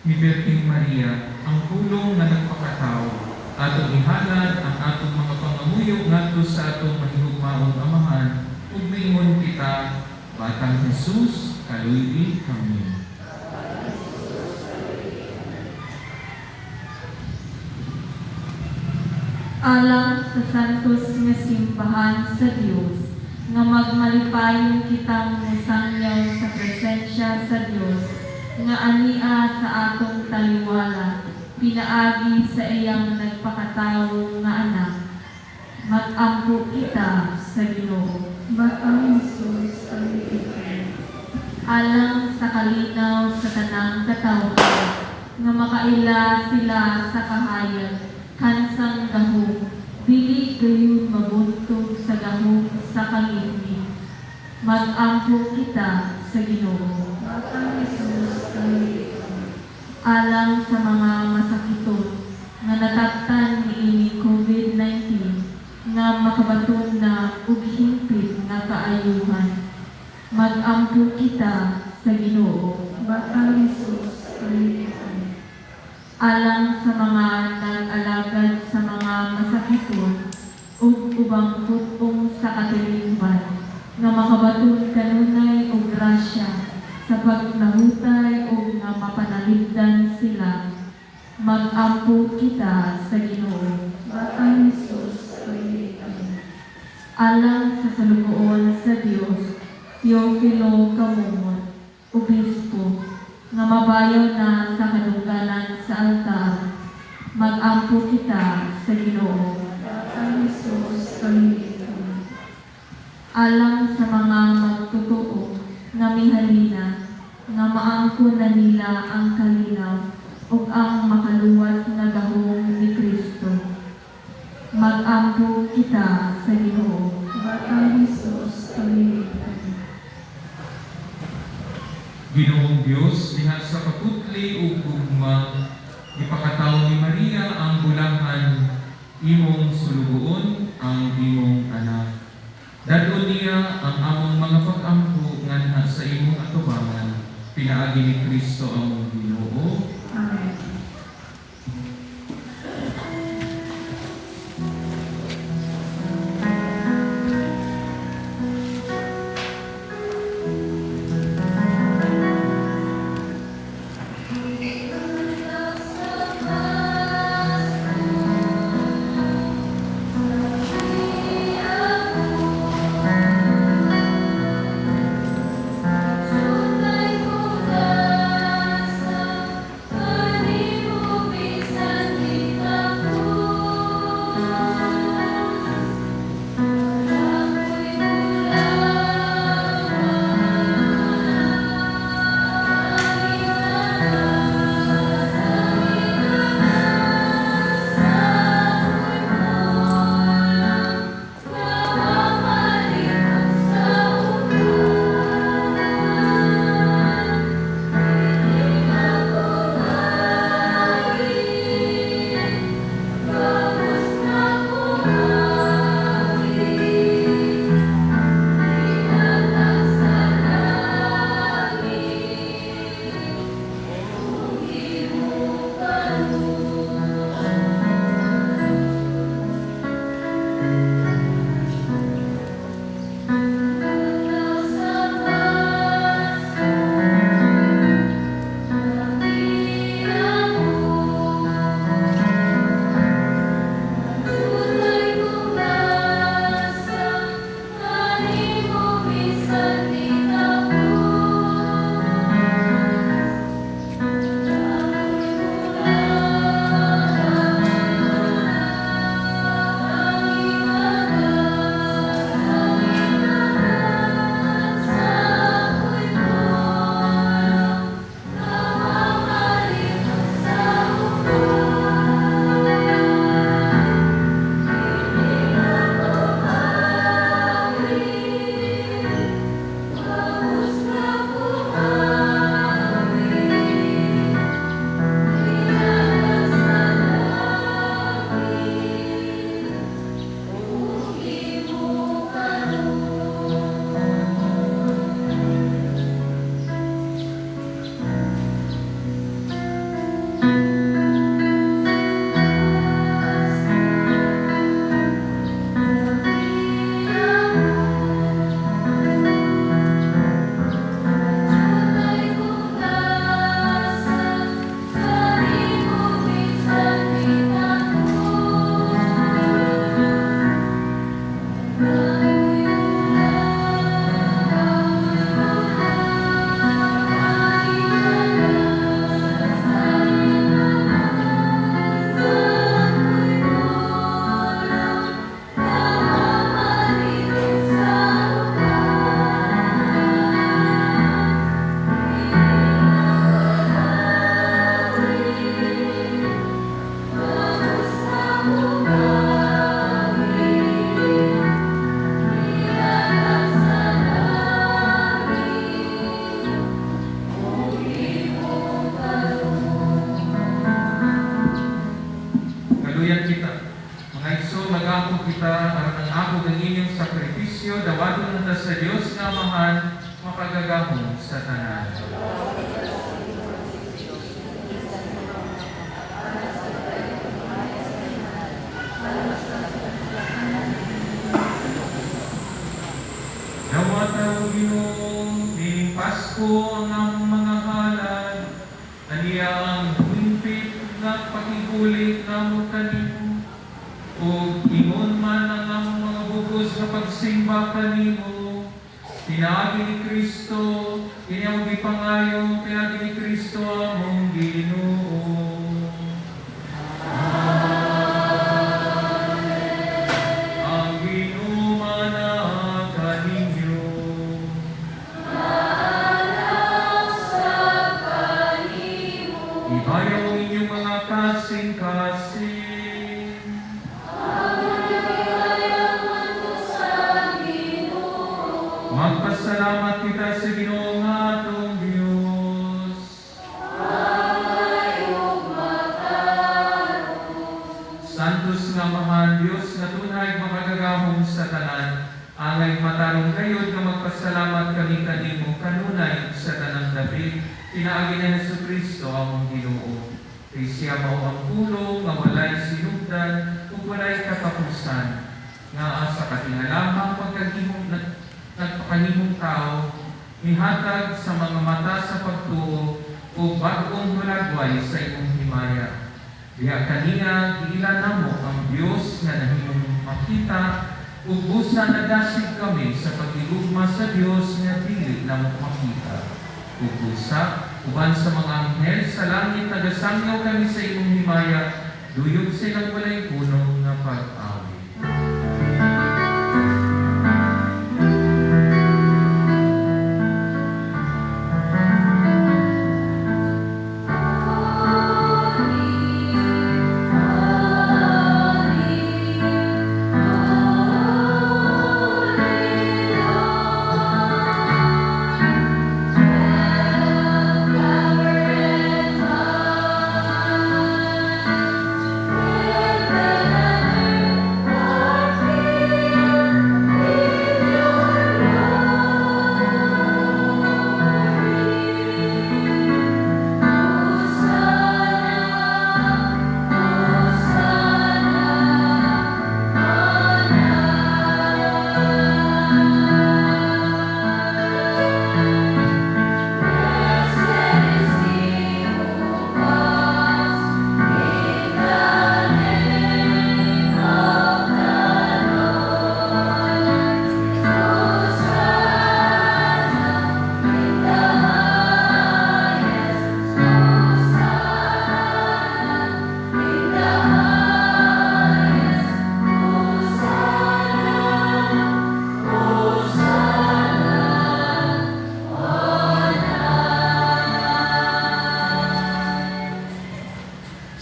S6: ni Birheng Maria, ang pulong nga nagpakatao. Atong ihalad ang atong mga pangamuyo ngadto sa atong mahigugmaong Amahan ug miingon kita, Batang Jesus, kaluy-i kami.
S2: Alang sa santos nga simbahan sa Dios, nga magmalipayon kitang mosangyaw sa presensya sa Dios, nga ania sa atong taliwala, pinaagi sa iyang nagpakatawo nga anak. Mag-ampo kita sa Ginoo.
S7: Batang Jesus, kaluy-i kami.
S2: Alang sa kalinaw sa tanang katawhan, nga makaila sila sa kahayag, kansang gahom, dili gayud mabuntog sa gahom sa kalihmi. Mag-ampo kita sa Ginoo.
S7: Batang Jesus, kaluy-i kami.
S2: Alang sa mga masakiton nga nataktan niini COVID-19 nga makabaton na og hingpit nga kaayuhan. Mag-ampo kita sa Ginoo.
S7: Batang Jesus, kaluy-i kami.
S2: Alang sa mga nag-alagad sa mga masakiton ug ubang put-ong sa katilingban nga makabaton kanunay og grasya sa pagnahutay ug nga mapanalipdan sila. Mag-ampo kita sa Ginoo.
S7: Batang Jesus, kaluy-i kami.
S2: Alang sa salugoon sa Dios, Teofilo Camomot, Obispo, nga mabayaw na sa kadungganan sa altar, mag-ampo kita sa Ginoo.
S7: Batang Jesus, kaluy-i kami.
S2: Alang sa mga magtotoo nga mihalina, nga maangkon na nila ang kalinaw ug ang makaluwas nga gahom ni Kristo. Mag-ampo kita sa Ginoo.
S7: Batang Jesus, kaluy-i kami.
S6: Ginoong Dios, diha sa kaputli ug gugma, gipakatawo ni Maria ang bulahan, imong sulugoon ang imong anak. Dad-on niya ang among mga pag-ampo nganha sa imong atubangan, pinaagi ni Kristo among Ginoo.
S7: Amen.
S6: Dawaton na ta sa Dios nga Amahan, makagagahom sa tanan. Dawata o Ginoo, nining Pasko ang among mga halad, aniya ang humimpit nga pakigulit namo kanimo, ug ingon man ang among mga bugos nga pagsimba kanimo, pinaagi ni Kristo, kini among gipangayo, pinaagi ni Kristo among Ginoo. Ang Ginoo manaa kaninyo. Ibayaw ang inyong mga kasing-kasing. Magpasalamat kita sa Ginoo nga atong Diyos. Santos nga Amahan, Diyos nga tunay makagagahom sa tanan, angay matarong gayod nga magpasalamat kami kanimo kanunay sa tanang dapit, pinaagi ni Hesus Kristo among Ginoo. Kay siya mao ang pulong nga walay sinugdan ug walay katapusan, nga sa katingalahang pagkahimong nagpakahimong tao, mihatag sa mga mata sa pagtuo o bag-ong hulagway sa imong himaya. Diha kaniya giila namo ang Dios nga nahimong makita ug busa nadasig kami sa pagigugma sa Dios nga dili namo makita. Ug busa uban sa mga anghel sa langit nagasangyaw kami sa imong himaya, duyog sa ilang walay punong nga pag-awit.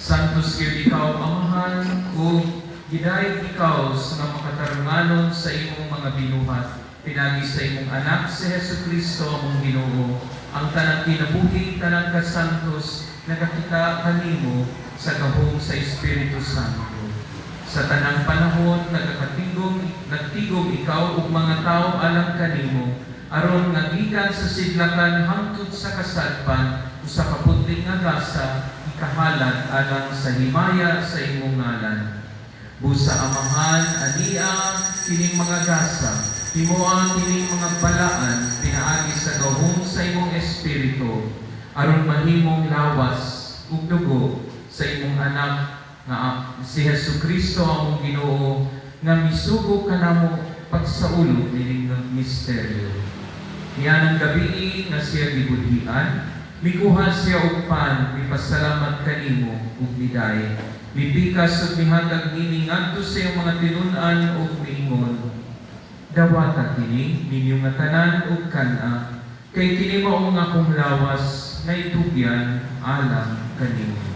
S6: Santos gyud ikaw, Amahan, ug gidayeg ikaw sa mga makatarunganon sa imong mga binuhat. Pinaagi sa imong anak si Hesus Kristo among Ginoo. Ang tanang kinabuhi, tanang kasantos, nakakita kanimo sa gahom sa Espiritu Santo. Sa tanang panahon nagakatigom, nagtigom ikaw ug mga tawo alang kanimo, aron nga gikan sa sidlakan hangtod sa kasadpan, usa ka putli nga gasa ikahalad alang sa himaya sa imong ngalan. Busa Amahan, ania kining mga gasa, himoa kining mga balaan, pinaagi sa gahom sa imong espiritu, aron mahimong lawas ug dugo sa imong anak nga si Hesus Kristo among Ginoo nga misugo kanamo pagsaulog nining misteryo. Nianang gabii nga siya gibudhian, mikuha siya og pan, mipasalamat kanimo ug miday. Mipikas ug mihatag niini ngadto sa iyang mga tinun-an ug miingon, "Dawata kini ninyo nga tanan ug kan-a, kay kini mao ang akong lawas nga itugyan alang kaninyo."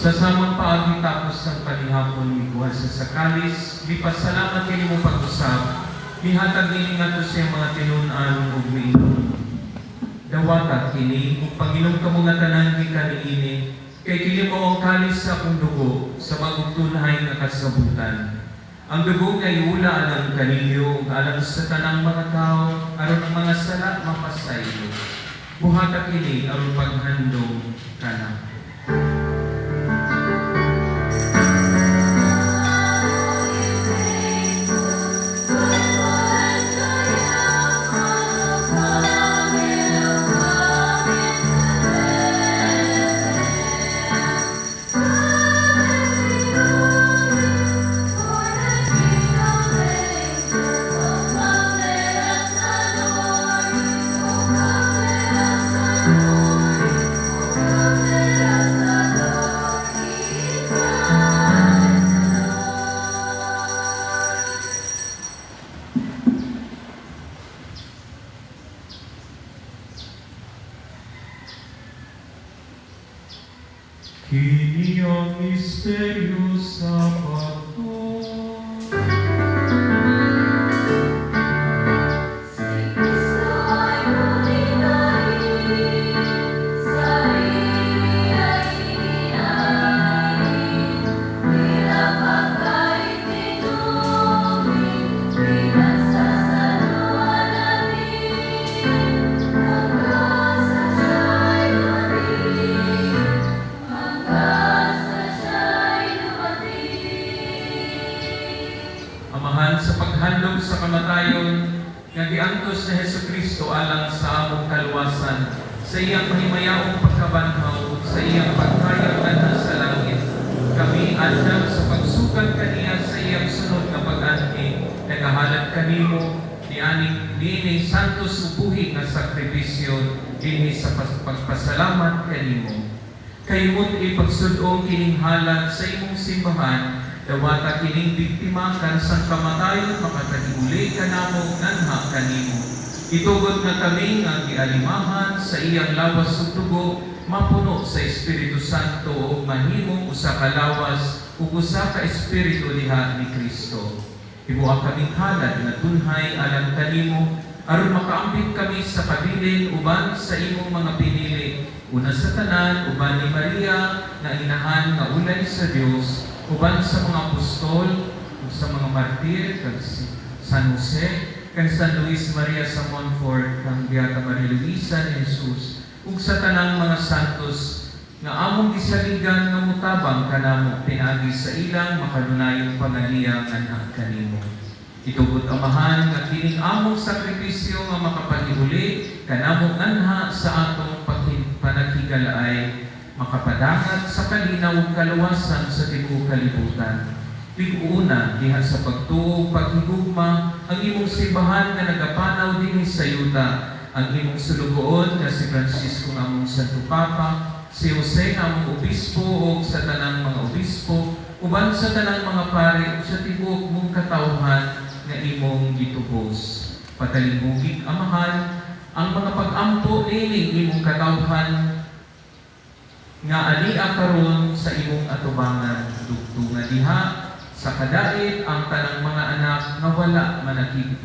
S6: Sa samang paagi tapos ang panihapon, mikuha siya sa kalis, mipasalamat kini mo pag-usab, mihatag ini ngadto sa iyang mga tinun-an ug miingon: "Dawata kini ug panginom kamo nga tanan gikan niini, kay kini mao ang kalis sa akong dugo sa bagong tunhay nga kasabutan. Ang dugo nga iula alang kaninyo ug alang sa tanang mga tao aron ang mga sala mapasaylo. Buhata kini aron paghandom kanako." Kini ang misteryo sa pagtuo.
S2: Si Kristo ay muling sa ay inihain, bilang pagkaitinumin, pinagsasaluan natin, hanggang sa siya'y dumating, hanggang sa siya'y dumating.
S6: Amahan, sa paghandom sa kamatayon nga giantos ni Hesukristo alang sa among kaluwasan, sa iyang mahimayaong pagkabanhaw ug sa iyang pagkayag nganha sa langit, kami andam sa pagsukat kaniya sa iyang sunod nga pag-anhi, nagahalad kanimo nianing niining santos ug buhi nga sakripisyo dinhi sa pagpasalamat kanimo. Kay imong ipagsud-ong kining halad sa imong simbahan, dawata kining biktima kan sang kamatayon makatagimuli kanamo nganha kanimo. Itugot nga kami nga gialimahan sa iyang lawas ug dugo mapuno sa Espiritu Santo ug mahimong usa ka lawas ug usa ka espiritu diha ni Kristo. Himoa kaming halad nga tunhay alang kanimo aron makaambit kami sa kabilin uban sa imong mga pinili, una sa tanan uban ni Maria nga inahan nga ulay sa Dios, uban sa mga apostol ug sa mga martir, kag si San Jose, kang San Luis Maria sa Montfort, kang Beata Maria Luisa ni Jesus, ug sa tanang mga santos nga among gisaligan nga mutabang kanamo pinaagi sa ilang makanunayong pangaliya nganha kanimo. Itugot, Amahan, nga kining among sakripisyo nga makapaghiuli kanamo nganha sa atong panaghigalaay makapadangat sa kalinaw ug kaluwasan sa tibuok kalibutan. Lig-una diha sa pagtuo ug paghigugma ang imong simbahan nga nagapanaw dinhi sa yuta, ang imong sulugoon nga si Francisco nga among Santo Papa, si Jose nga among obispo ug sa tanang mga obispo, uban sa tanang mga pari ug sa tibuok mong katawhan nga imong gitubos. Patalingugig, Amahan, ang mga pag-ampo nining imong katawhan nga ania karon sa imong atubangan. Dugtunga diha sa kadait ang tanang mga anak nga wala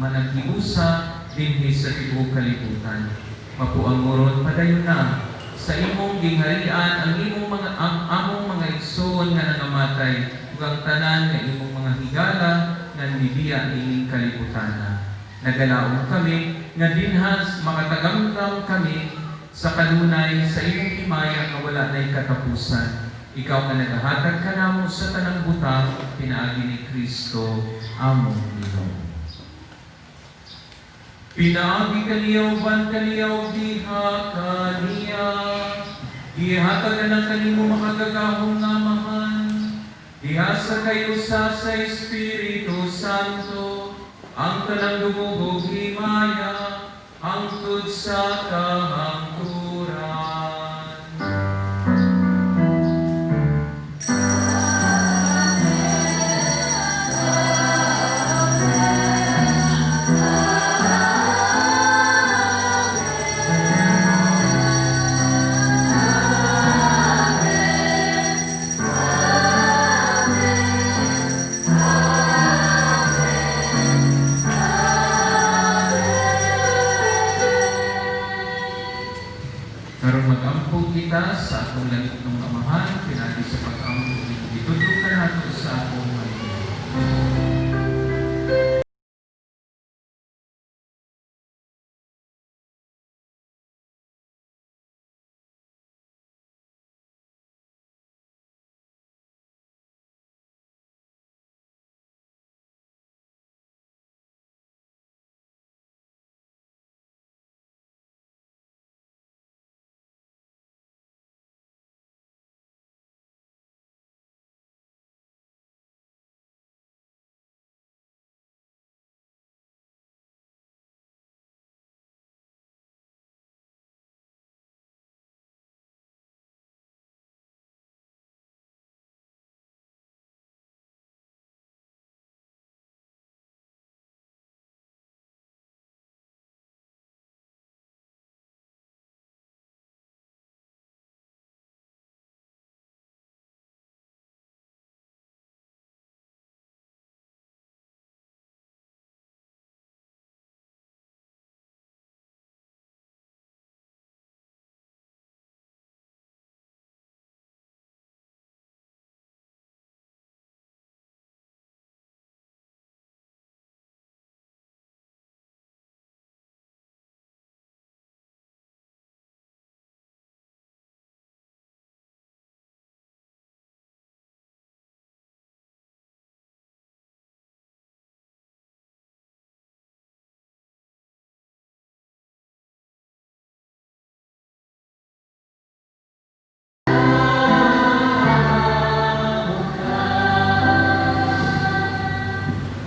S6: managhiusa dinhi sa tibuok kalibutan. Mapuangoron padayon na sa imong gingharian ang imong mga ang among mga igsoon nga nangamatay ug ang tanan nga imong mga higala nga nibiya niining kalibutana. Nagalaom kami nga dinhas makatagamtam kami sa kanunay sa imong himaya nga wala nay katapusan. Ikaw nga nagahatag kanamo sa tanang butang pinaagi ni Kristo among Ginoo. Pinaagi kaniya, uban kaniya, ug diha kaniya, gihatag na kanimo makagagahom nga Amahan, diha sa kayusa sa Espiritu Santo, ang tanang dungog ug himaya, hangtod sa kahangturan. Karon mag-ampo kita sa atong langitnong Amahan, pinaagi sa pag-ampo gitudlo kanato sa atong Panginoon.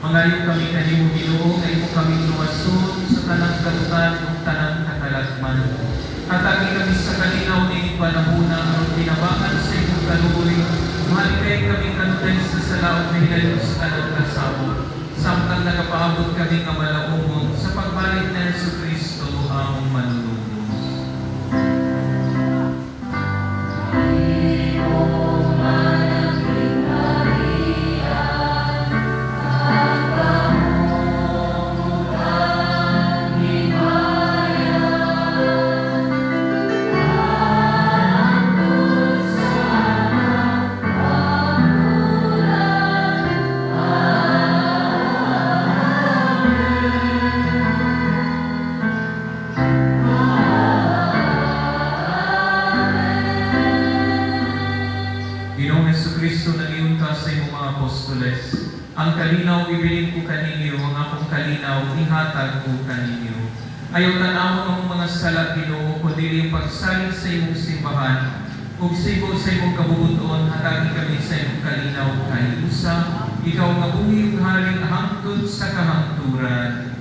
S6: Mangayo kami kanimo, Ginoo, nga imo kaming luwason sa tanang kalutan ug tanang katalagman. Hatagi kami sa kalinaw ning panahona aron tinabangan sa imong kaluoy. Mahalikay kami kanunay sa sala ug mahilayo sa tanang kasamot. Samtang nagapaabot kami nga malaumon sa pagbalik ni Hesus Kristo among manunubos. Ginoong Kristo, nag-ingon ka sa imong mga apostoles, "Ang kalinaw ibilin ko kaninyo, ang akong kalinaw ihatag ko kaninyo." Ayaw tan-awon ang mga sala, Ginoo, kundi ang pagsalig sa imong simbahan. Ug sibo sa imong kabubut-on, hatagi kami sa imong kalinaw kaliusa, ikaw nga buhi ug hari hangtod sa kahangturan.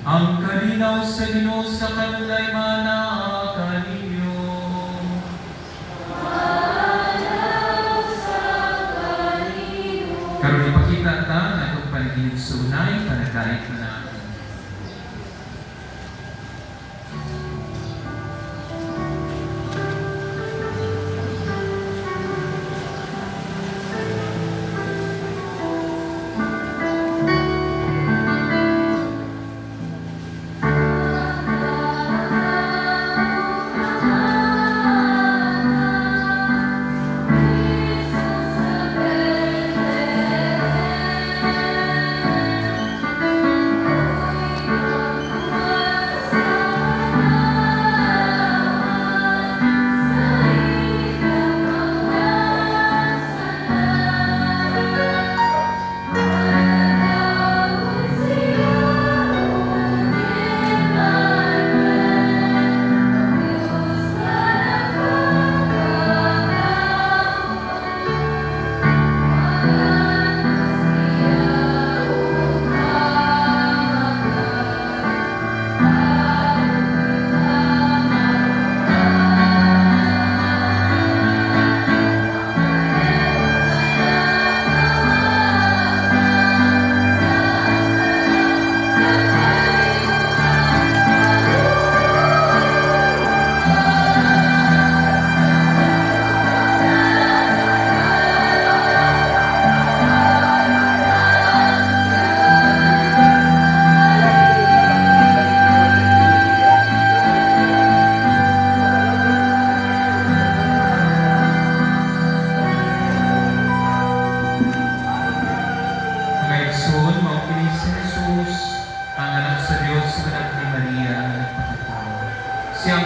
S6: Ang kalinaw sa Ginoo sa kanunay manaa kaninyo. Karon ipakita ta nga atong panaghinigsuonay, panagdait na.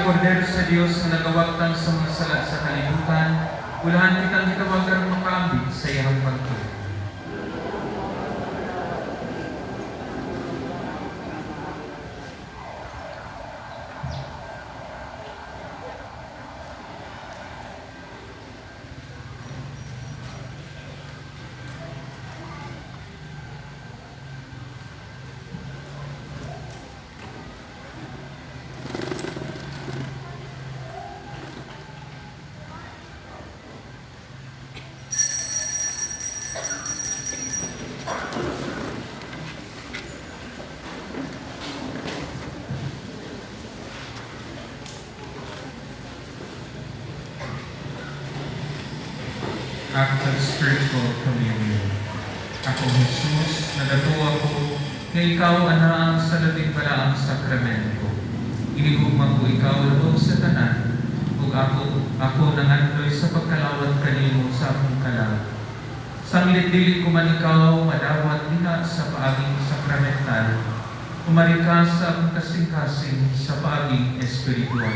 S6: Kordero sa Dios nga nagawagtang sa mga sala sa kalibutan, ulahan kitang gitawag aron makaambit sa iyang pagtuo. Act of Spiritual Communion. Ako, Jesus, nagatuo ko nga ikaw anaa sa Labing Balaang Sakramento. Ginigugma ko ikaw lubog sa tanan, ug ako nangandoy sa pagkalawat kanimo sa akong kalag. Sanglit dili ko man ikaw madawat diha sa paaging sakramental, umari ka sa akong kasing-kasing sa paaging espiritual.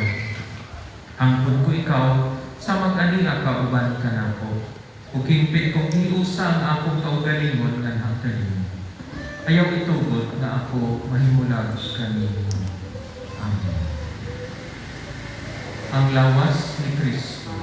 S6: Angkon ko ikaw sa mag-ania ka uban kanako, ug hingpit kong hiusa ang akong kaugalingon nganha kanimo. Ayaw itugot nga ako mahimulag kanimo. Amen. Ang lawas ni Kristo.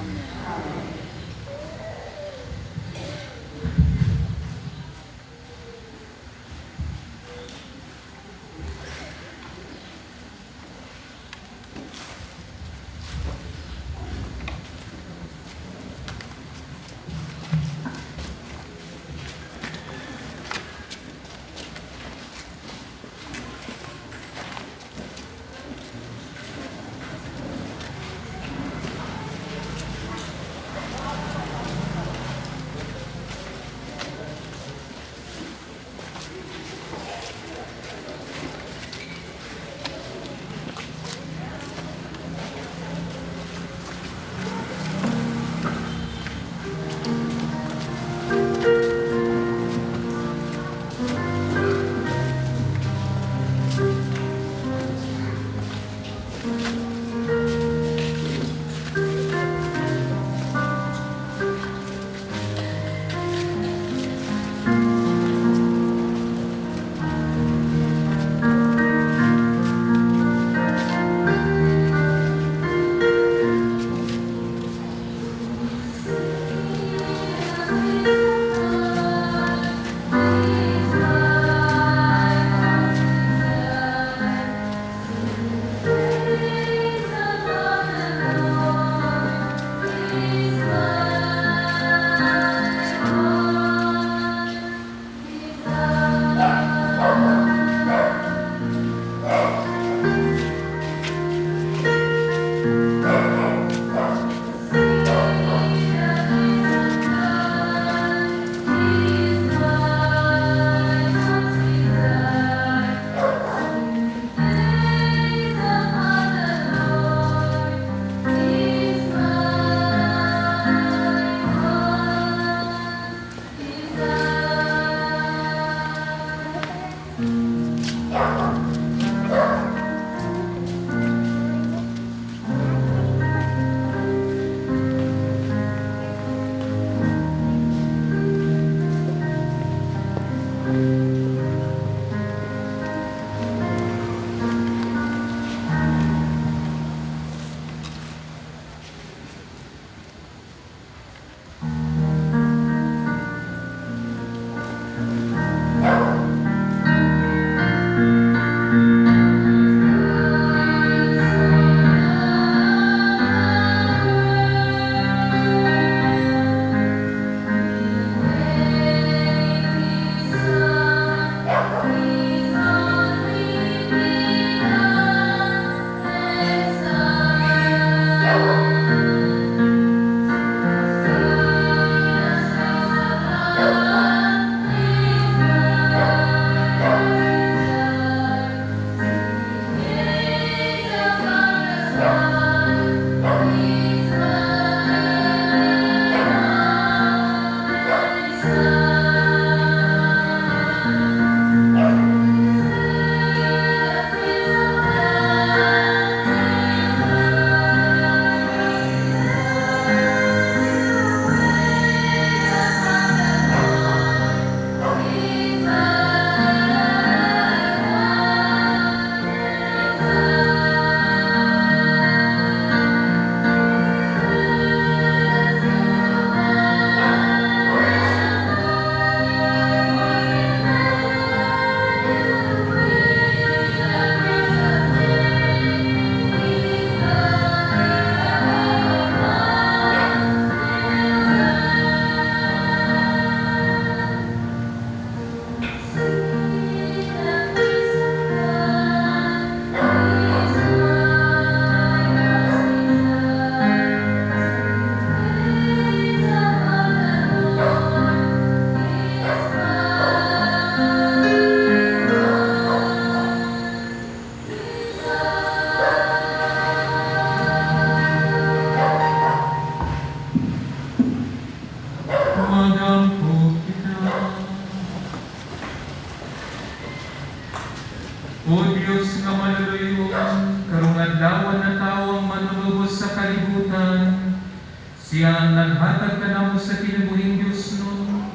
S6: Siya ang naghatag kanamo sa kinabuhing Diosnon.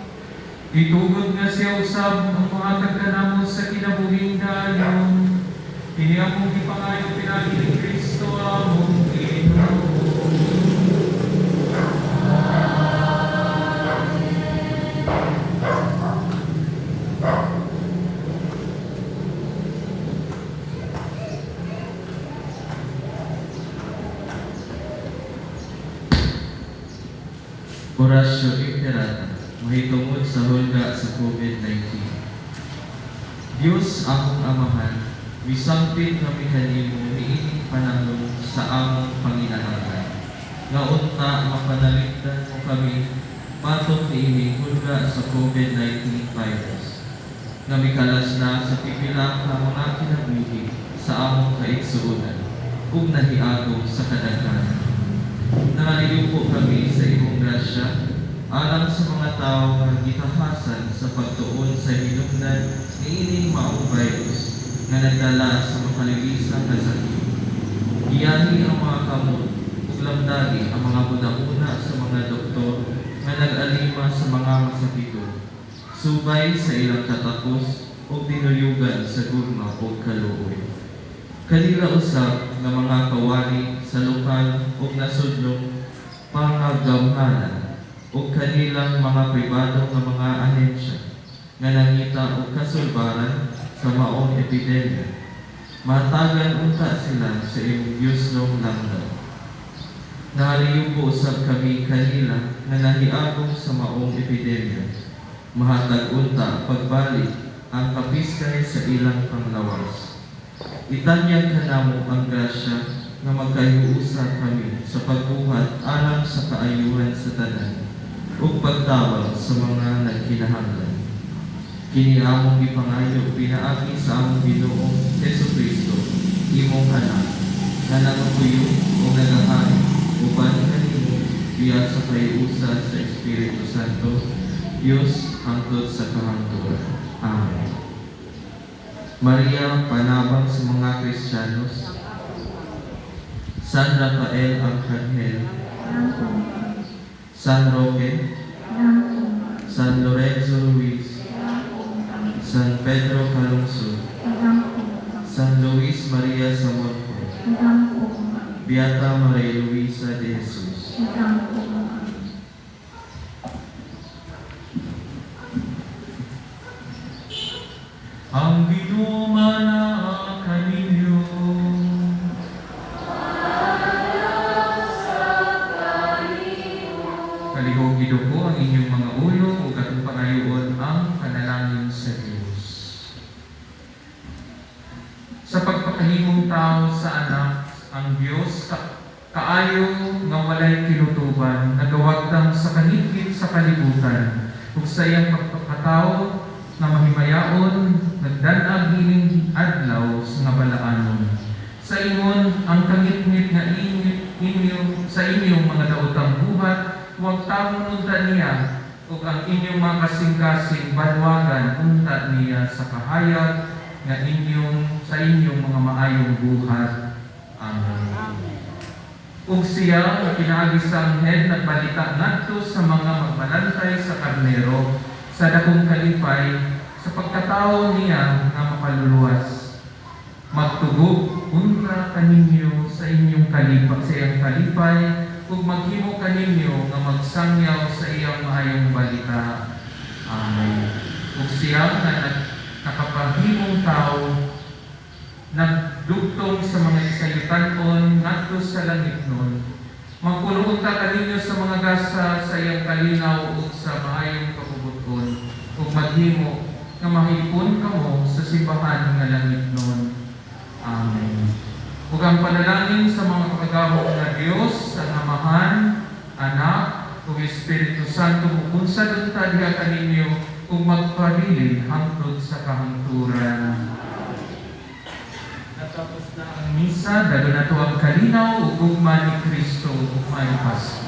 S6: Itugot nga siya usab ang mohatag kanamo sa kinabuhing dayon. Kini among gipangayo pinaagi ni Kristo among Ginoo.
S3: Oratio Imperata, mahitungod sa hulga sa COVID-19. Diyos among Amahan, misangpit kami kanimo niining panahon sa among panginahanglan. Nga unta mapanaligtan mo kami batok niining hulga sa COVID-19 virus. Nga mikalas na sa pipila ka mga kinabuhi sa among kaigsuonan ug nahiagom sa kadaghanan. Nangaliyupo kami sa imong grasya alang sa mga tawo nga gitahasan sa pagtuon sa hinungdan niining maong virus nga nagdala sa makalilisan nga sakit. Giyahi ang mga kamot ug lamdagi ang mga hunahuna sa mga doktor nga nag-alima sa mga masakiton, subay sa ilang katakos ug dinuyugan sa gugma ug kaluoy. Kanila usab nga mga kawali sa lokal ug nasudnong pangagamhanan ug kanilang mga pribado nga mga ahensya nga nangita og kasulbaran sa maong epidemya. Mahatagan unta sila sa imong Diosnong langgaw. Nangaliyupo usab kami kanila nga nahiagom sa maong epidemya. Mahatag unta pagbalik ang kapiskay sa ilang panglawas. Itanyag kanamo ang grasya nga magkahiusa kami sa pagbuhat alang sa kaayuhan sa tanan ug pagtabang sa mga nagkinahanglan. Kini among gipangayo pinaagi sa among Ginoong Hesukristo, imong anak, nga nagapuyo ug nagahari uban kanimo biya sa kahiusa sa Espiritu Santo, Dios hangtod sa kahangturan. Amen. Maria, panabang sa mga Kristiyanos. San Rafael Arcangel, San Roque, San Lorenzo Ruiz, San Pedro Calungsod, San Luis Maria sa Montfort, Beata Maria Luisa de Jesus.
S6: Ang Ginoo manaa kaninyo. Palihog iduko ang inyong mga ulo ug atong pangayoon ang panalangin sa Dios. Sa pagpakahimong tao sa anak, ang Dios kaayo nga walay kinutuban, nagawagtang sa kangitngit sa kalibutan, ug sa iyang pagpakatao nga mahimayaon, nagdan-ag ining adlaw sa nga balaanon. Sa ingon ang kangitngit nga inyo sa inyong mga daotang buhat, wagtangon unta niya, ug ang inyong mga kasing-kasing banwagan unta niya sa kahayag nga inyong sa inyong mga maayong buhat. Amen. Ug siya nga pinaagi sa anghel nagbalita ngadto sa mga magbalantay sa karnero sa dakong kalipay sa pagkatao niya nga makaluluwas. Magtugok unta kaninyo sa inyong kalipay, sa iyang kalipay, ug maghimo kaninyo nga magsangyaw sa iyang maayong balita. Amen. Ug siya nga nakapahimong tao, nagdugtong sa mga isayutanon ngadto sa langit nun. Magpuno unta kaninyo sa mga gasa sa iyang kalinaw ug sa maayong kabubuton, ug maghimo nga mahipon kamo sa simbahan nga langit nun. Amen. Ug ang panalangin sa mga makagagahom nga Dios, ang Amahan, Anak, ug Espiritu Santo mukunsad unta diha kaninyo ug magpabilin hangtod sa kahangturan. Natapos na ang misa, dalo nato ang kalinaw ug gugma ni Kristo ug maayong Pasko.